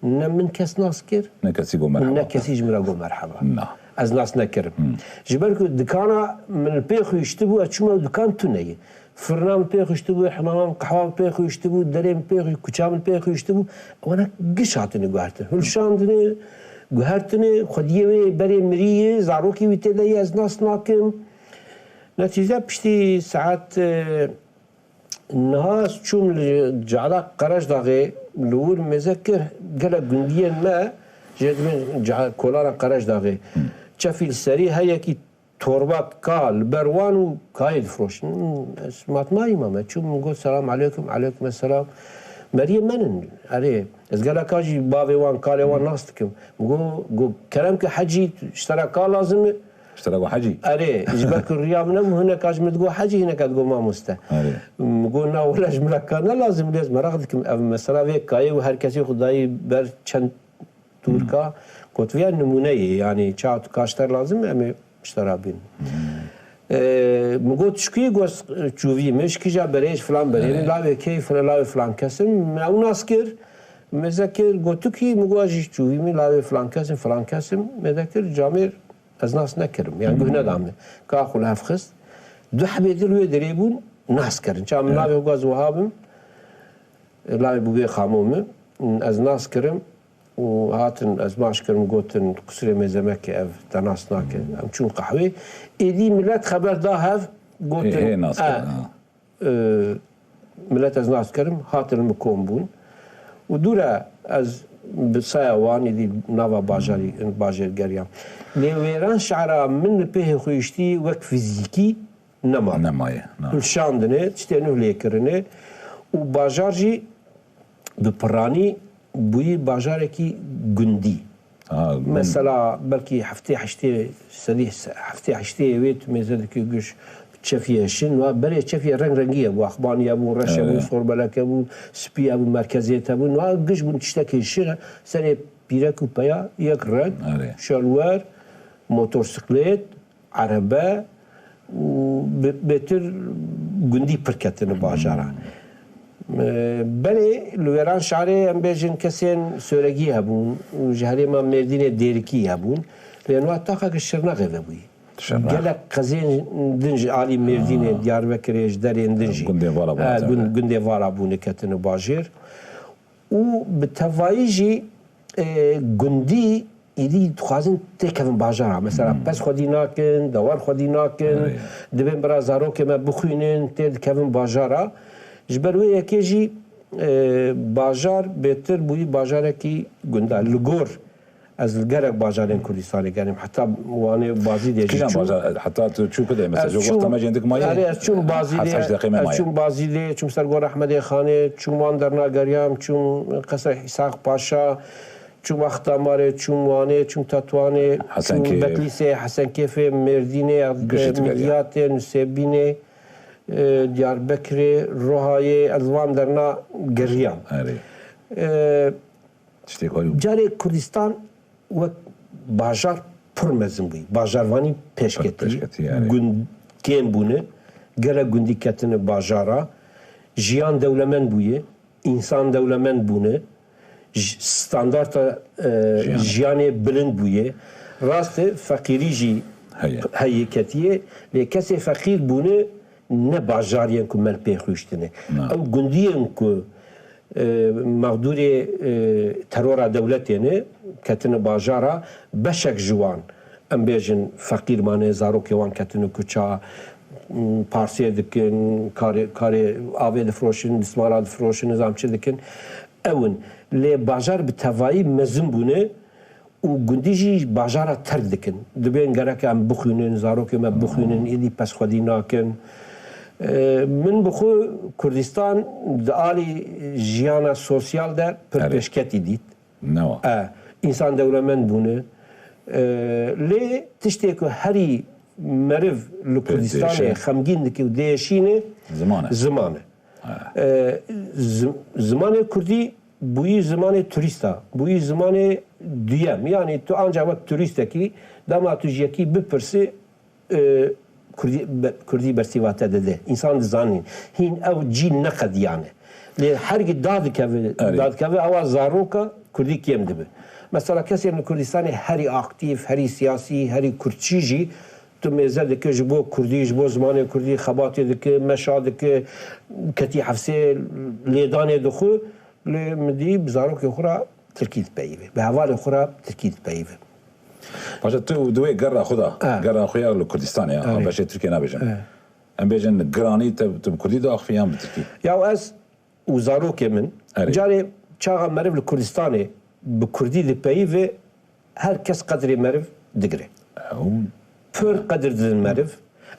ne min kes nas kir, Ne kesî got û merheba. ne kesî ji min re got merheba. Na. Ez nas nekirim. Hmm. Ji ber ku dikana min li pê xwe hiştibû, ez çûme ew dikan tune ye. Firna min pê xwe hiştibû, hemama min, qehwa min pê xwe hiştibû, derê min pê xwe, kuça min pê xwe hiştibû. Wana giş hatine guhertin. Hilşandine, guhertine, xwediyê wê berê mirî ye, zarokê wî tê de ye, ez nas nakim. Netîce piştî saet, e, Niha ez çûm li cala Qerejdaxê, li wir mêze kir, gelek gundiyên me jê dibên ca-, kolana Qerejdaxê. Çefî li serî her yekî torba ka li ber wan û kayê difiroşin. Ez matmayî mame. Çûm min got, "Selam aleykum." "Aleykum selam." Meriyê men in. Erê, ez geleka jî bavê wan, kalê wan nas dikim. Min got, got, "Kerem ke hecî, ji te re ka lazim e?" Ji te re got hecî? Erê, ji ber ku riya min nebû, hineka ji min digot hecî, hineka digot mamoste. Erê. Min got, "Na, wele ji min re ka ne lazim, lê ez meraq dikim." Ev mesela vê kayê û her kesî xwe dayî ber çend tûrka, Hmm. got, "Viya nimûne ye, yanî çawa tu ka ji te re lazim, em ê ji te re bînin." Hmm. Ee, min got, "Ji ku yî?" Got, "Çûvî min, ji kîja berê, ji filan berê min, Erê. lawê kê, filan, lawê filan kes in." Min ew nas kir, mêze kir, got, "Tu kî?" Min got, "Ez jî çûvî min, lawê filan kes in, filan kes in." Mêze kir, camêr Ez nas nekirim. Yan guh Hmm. neda min. Ka xwe li hev xist. Du hebê dil wê derê bûn, nas kirin. Ça min Evet. navê xwe got ez wiha bim. Lavê bûbê xamo min. Ez nas kirim û hatin ez maç kirim, gotin, "Qusirê mêze meke, ev te nas nake." Em çûn qehwê. Êdî milet xeber da hev, gotin, Hê, hê nas "E, kirin, ha. e, milet ez nas kirim, hatin li min kom bûn." Û dû re ez bi saya wan êdî nava bajarî, bajêr geriyam. Lê Wêran Şara min li pêhê xwe hiştî wek fizîkî nema. Nemaye, na. Hilşandine, tiştê nuh lê kirine û bajar jî bi piranî bûyî bajarekî gundî. Ha, gund. Mesela belkî heftê heştê sedî, heftê heştê wê tu mêze dikî giş, bi Çefiyê şin, wa berê çefiyê reng rengî hebû, axbanî hebû, reş hebû, Evet. sorbelek hebû, spî hebû, merkeziyet hebû, wa giş bûn tiştekê şin, serê pîrek û peya yek reng, Evet. şalwer, motorsiklet, erebe û bi-, bêtir gundî pir ketine bajara. Hmm. E, belê li wêran şarê em bêjin kesên Soregî hebûn û ji herêma Mêrdînê Dêrikî hebûn. Lê niha taxeke Şirnexê vebûyî. Şirnex. Gelek qezên din ji alî Mêrdînê, Ha. Diyarbekirê, ji derên din jî. Gundê Vala Ha, Balatê. gun-, gundê Vala bûne ketine bajêr. Û bi tevayî jî, e, gundî êdî dixwazin têkevin bajara. Mesela Hmm. pez xwedî nakin, dewar xwedî nakin, Erê. dibên bira zarokê me bixwînin, tê dikevin bajara. Ji ber wê yekê jî, e, bajar bêtir bûyî bajarekî gunda. Li gor ez li gelek bajarên Kurdistanê genim. Heta Wanê Bazîdê jî Kîjan çûm. bajar, heta tu çû ku de mesela, Ez ji çûm, wexta me jê dik maye, erê, ez çûm Bazîdê, heft heşt deqê me ez maye. çûm Bazîdê, çûm Sergora Ehmedê Xanê, çûm wan derna geriyam, çûm Qesra Îshaq Paşa, çûm Axtamarê, çûm Wanê, çûm Tetwanê, Hesen çûm Kê- Betlîsê, Hesenkêfê, Mêrdînê, Gişt e, veriya. Midyatê, Nusêbînê, e, Diyarbekirê, Rohayê, ez van derna geriyam. Erê. E, Tiştê ku Carê Kurdistan wek bajar pir mezin bûyî. Bajarvanî pêşketî, Pêşketî, erê. gund kêm bûne, gelek gundî ketine bajara, jiyan dewlemend bûye, însan dewlemend bûne, j-, standarta, e, Jiyan. jiyanê bilind bûye. Rast e, feqîrî jî Heye. heye ketiye, lê kesê feqîr bûne ne bajariyên ku me li pê xwiştine. Na. Ew gundiyên ku, e, mexdûrê, e, terora dewletê ne, ketine bajara, beşek ji wan, em bêjin, feqîr mane, zarokê wan ketine kuça, m, parsê dikin, karê, karê avê difiroşin, bismara difiroşin, nizam çi dikin. Ew in. Lê bajar bi tevayî mezin bûne, û gundî jî bajara terk dikin. Dibên gerek em bixwînin, zarokê me bixwînin, êdî pez xwedî nakin. E, min bi xwe Kurdistan di alî jiyana sosyal de pir Erê. pêşketî dît. Newa. E, însan dewlemend bûne. E, lê tiştê ku herî meriv li Pê Kurdistanê dêşe. xemgîn dike û dêşîne Ziman e. ziman e. E, zi-, zimanê kurdî bûyî zimanê turîsta, bûyî zimanê duyem. Yanî tu anca wek turîstekî, dema tu ji yekî bipirsî, e, kurdî, be-, kurdî bersîva te dide. Însan dizanîn. Hîn ew cîl neqediyane. Lê hergî dadikeve, Erê. dadikeve ewa zaroka kurdî kêm dibe. Mesela kesên li Kurdistanê herî aktîf, herî siyasî, herî kurdçî jî tu mêze dike ji bo kurdî, ji bo zimanê kurdî xebatê dike, meşa dike, ketî hefsê lêdanê dixwe, lê min dî bi zarokê xwe re tirkî dipeyive, bi hevalê xwe re tirkî dipeyive. Paşa tu di wê gera xwe de, E. gera xwe ya li Kurdistanê ya, Erê. beşê Tirkiyê nabêjin. E. Em bêjin giranî te, tu bi kurdî diaxivî yan bi tirkî? Ya ez û zarokê min, Erê. carê çaxa meriv li Kurdistanê bi kurdî dipeyive, her kes qedrê meriv digire. Ew. Pir qedir didin meriv.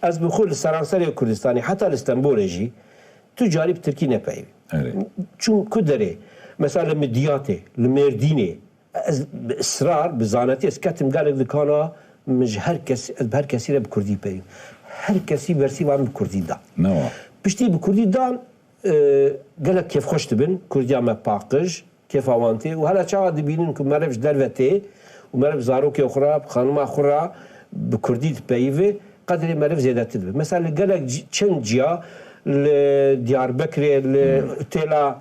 Ez bi xwe li seranserê Kurdistanê, heta li Stenbolê jî, tu carî bi tirkî nepeyivî. Erê. Çûm ku derê, mesela li Midyatê, li Mêrdînê, ez bi israr, bi zanetî ez ketim gelek dikana, min ji her kes, ez bi her kesî re bi kurdî peyivîm. Her kesî bersîva min bi kurdî da. Newa. Piştî bi kurdî dan, e, gelek kêfxweş dibin, kurdiya me paqij, kêfa wan tê û hela çawa dibînin ku meriv ji derve tê û meriv zarokê xwe re, xanima xwe re bi kurdî dipeyive, qedrê meriv zêdetir dibe. Mesela li gelek ci-, çend ciya, li Diyarbekirê, li Hmm. Têla,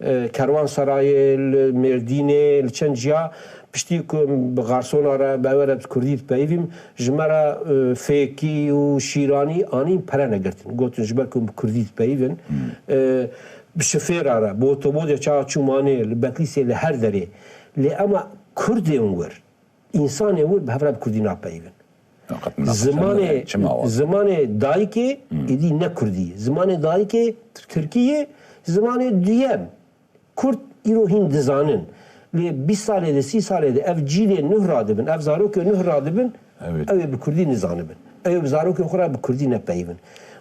e, Kerwanserayê, li Mêrdînê, li çend ciya piştî ku bi garsona re, bi ew re bi kurdî dipeyivîm, ji me re, e, fêkî û şîranî anîn, pere negirtin. Gotin ji ber ku bi kurdî dipeyivin, Hmm. e, bi şifêra re, bi otobodê çawa çûm anê, li Betlîsê, li her derê. Lê ema kurdên wir, însanên wir bi hev re bi kurdî napeyivin. Qet min Zimanê, çima wa? zimanê dayikê Hmm. êdî ne kurdî ye. Zimanê dayikê tirkî ye, zimanê duyem. Kurd îro hîn dizanin. Lê bîst salê de, sî salê de ev cîlê nuh radibin, ev zarokê nuh radibin, Evet. ew ê bi kurdî nizanibin. Ew ê bi zarokê xwe re bi kurdî nepeyivin.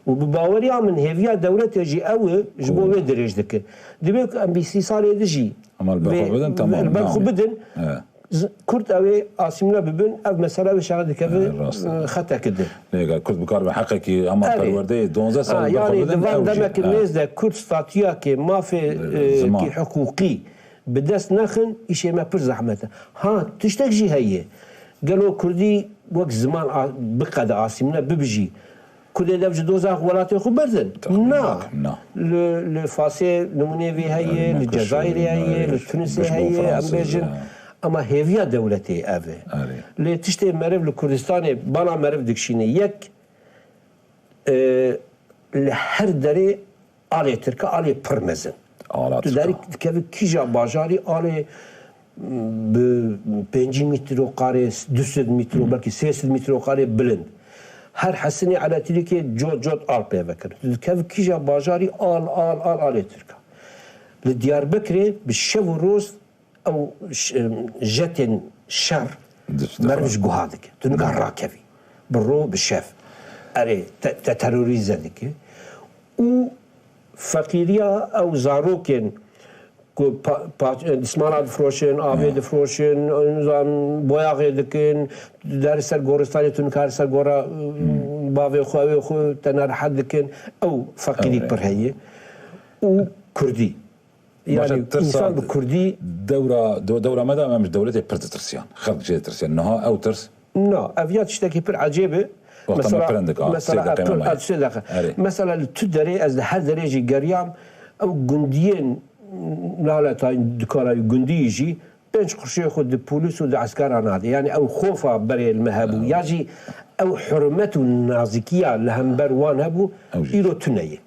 Û bi baweriya min hêviya dewletê jî ew e, ji bo Ku- wê dirêj dike. Divê ku em bîst sî salê de jî Ama li ber vê-, xwe bidin, tamam, li ber xwe tamam. bidin. Evet. Z-, Kurd ew ê asîmle bibin, ev mesele wê şexe dikeve, e, xeteke din. Lê eger Kurd bikaribe heqekî hema perwerdeyê donzdeh sal berxwe bidin, ew jî, demekî nêz de Kurd statuyakê mafê, e, kî hiqûqî bi dest nexin, îşê me pir zehmet e. Ha, tiştek jî heye. Gelo Kurdî wek ziman a-, biqede asîmle bibijî, Kurdê dev ji doza welatê xwe berdin? Na. Na. Li, li Fasê nimûnê vî heye, li Cezayirê heye, li Tunisê heye, em bêjin. Ama hêviya dewletê ev e. Lê tiştê meriv li Kurdistanê bala meriv dikişîne. Yek, e, li her derê alê tirka, alê pir mezin. Tu derî dikevî kîja bajarî alê bi pêncî mîtro karê, du sed mîtro, belkî sê sed mîtro karê bilind. Her hesinê elektrîkê cot cot al pê vekir. Tu dikevî kîja bajarî al, al, al, alê tirka. Li Diyarbekirê bi şev û roz ew ş-, jetên şer meriv ji guha dike. Tu nika rakevî. Bi ro, bi şev. Erê, te, te terorîze dike. Û feqîriya ew zarokên ku pa-, pa-, dismana difroşin, avê difroşin, nizam, boyaxê dikin, der ser goristanê tu nikare ser gora, bavê xwe, wê xwe te nerehet dikin. Ew feqîrî pir heye. Û kurdî. Baş e, yani tirsa insan bi kurdî dewra, de-, dewra me de em ji dewletê pir ditirsiyan. Xelk jê ditirsiyan. Niha ew tirs Na, ev ya tiştekî pir ecêb e. Wexta me Mesela, pir endik a, mesela, sê deqe me pir, maye. Ev sê deqe. Erê. Mesela li tu derê, ez li her derê jî geriyam, ew gundiyên naletayî dikara gundiyî jî pênc qurşê xwe di polîs û di eskera nade. Yani ew xofa berê li me hebû. Ya jî ew hurmet û nazikiya li hember wan hebû, Ew jî. îro tune ye.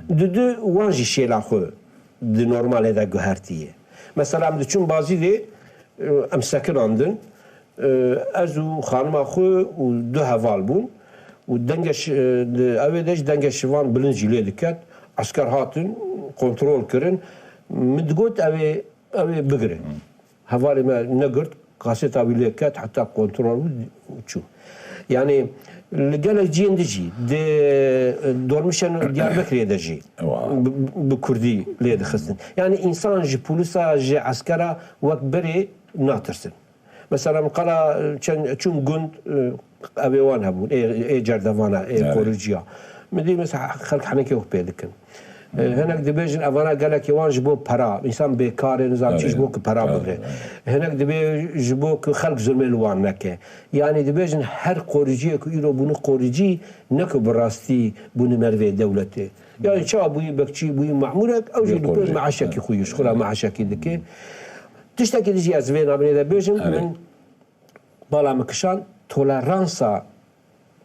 Didu wan jî şêla xwe di normalê de guhertiye. Mesela em diçûn Bazîdê, em sekinandin. Ez û xanima xwe û du heval bûn û denge şi-, di ew ê de jî denge şivan bilind jî lê diket. Esker hatin, kontrol kirin. Min digot, ew ê, ew ê bigirin. Hevalê me negirt, kaseta wî lê ket, heta kontrol bû û çû. Yani li gelek cihên di jî, di dormişên Diyarbekirê de jî Wa. bi, bi kurdî lê dixistin. Yani insan ji polîsa, ji eskera wek berê natirsin. Mesela min qala çend, çûm gund, ev ê wan hebûn, ê, ê cerdevana, ê Evet. korûciya. Min dî mesela xelk henekê xwe pê dikin. E, hinek dibêjin evana gelekê wan ji bo pera, însan bêkar e, nizam çi, ji bo ku pera bigre. Hinek dibê ji bo ku xelk zulmê li wan neke. Yanî dibêjin her qoriciyê ku îro bûne qoricî, ne ku bi rastî bûne merivê dewletê. Yanî çawa bûyî bekçî, bûyî memûrek, ew jî li pê meeşekî xwe yî, ji xwe re meeşekî dike. Tiştekî dijî ez vê navînê de bêjim, Evet. min Bala min kişand, toleransa,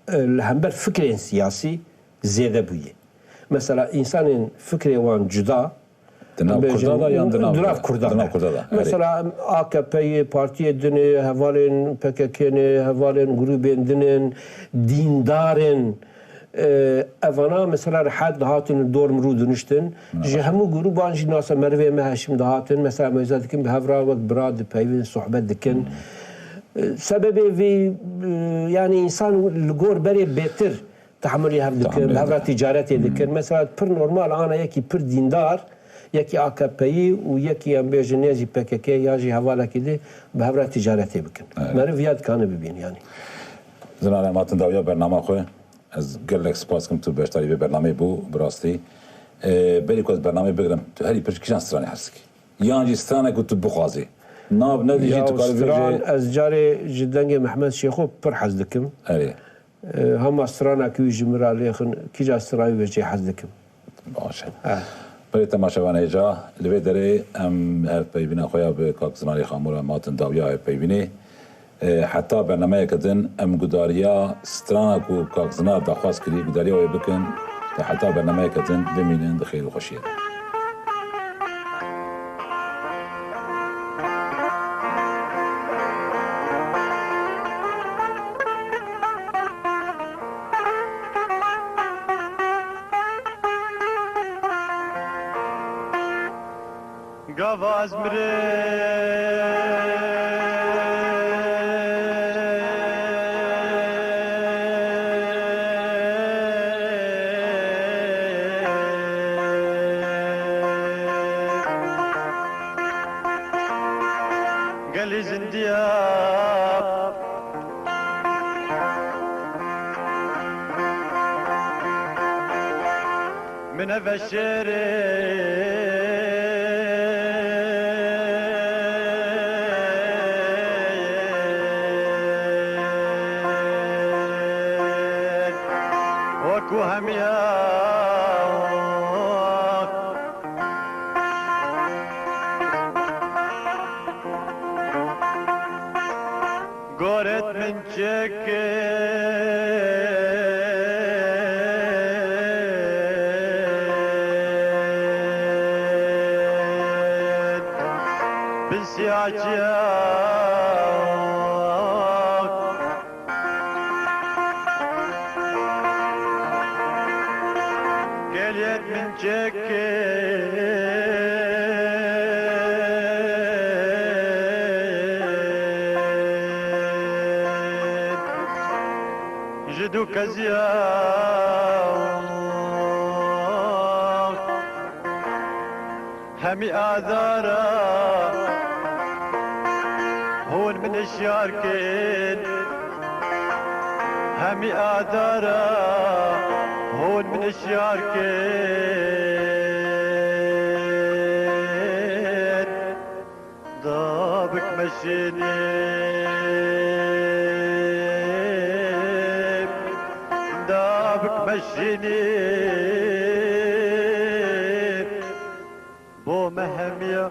e, li hember fikrên siyasî zêde bûye. Mesela, însanên fikrê wan cuda, Di nav em bêjin, Kurda da yan di nav, di nav Kurda di nav de? Kurda da, erê. Mesela, A K P'yê, partiyê din ê, hevalên P K K ne, hevalên grûbên din in, dîndar in, E, evana mesela rehet dihatin li dor min rû diniştin. Ji hemû grûban jî nasa merivê me heşim dihatin. Mesela em wêza dikin bi hev re wek bira dipeyivin, sohbet dikin. E, sebebê vî, e, yani însan li gor berê bêtir tehemilî hev dikin, bi hev re ticaretê dikin. Mesela pir normal ana yekî pir dîndar, yekî A K P'yî û yekî em bêjin nêzî P K K ya jî hevalekî di bi hev re ticaretê bikin. Evet. Meriv ya dikane bibîn yani. Zinane em hatin dawiya bernama xwe. Ez gelek spas dikim tu beşdarî vê bernameyê bû, bi rastî. Ee, berî ku ez bernameyê bigirim, tu herî pir ji kîjan stranê hez dikî? Yan jî stranek ku tu bixwazî? Nav nedî jî Ya tu karî vê stran, jî ez carê ji dengê Mehmet Şêxo pir hez dikim. Erê. Ee, hema stranek wî ji min re lêxin, kîja stranê wê jê hez dikim. Baş e. Eh. Belê temaşevan hêja, li vê derê em her peyvîna xwe ya bi kak Zinarê Xamûra em hatin dawiya ev peyvînê. E, heta bernameyeke din em gudariya strana ku kak Zinar daxwaz kirî, gudariya wê bikin. Te heta bernameyeke din bimînin di xêr û xweşiyê de. Gava ez mirim. Gelî Diyab. Min eve şêrê wekû hemiya Goret min çekên bi siyaciya. Geliyet min çekên ji du keziya. Hemî azara hûn min hişyar kin. Hemî azara hûn min hişyar kin. Dabik meşînî, dabik meşînî. Bo me hemiya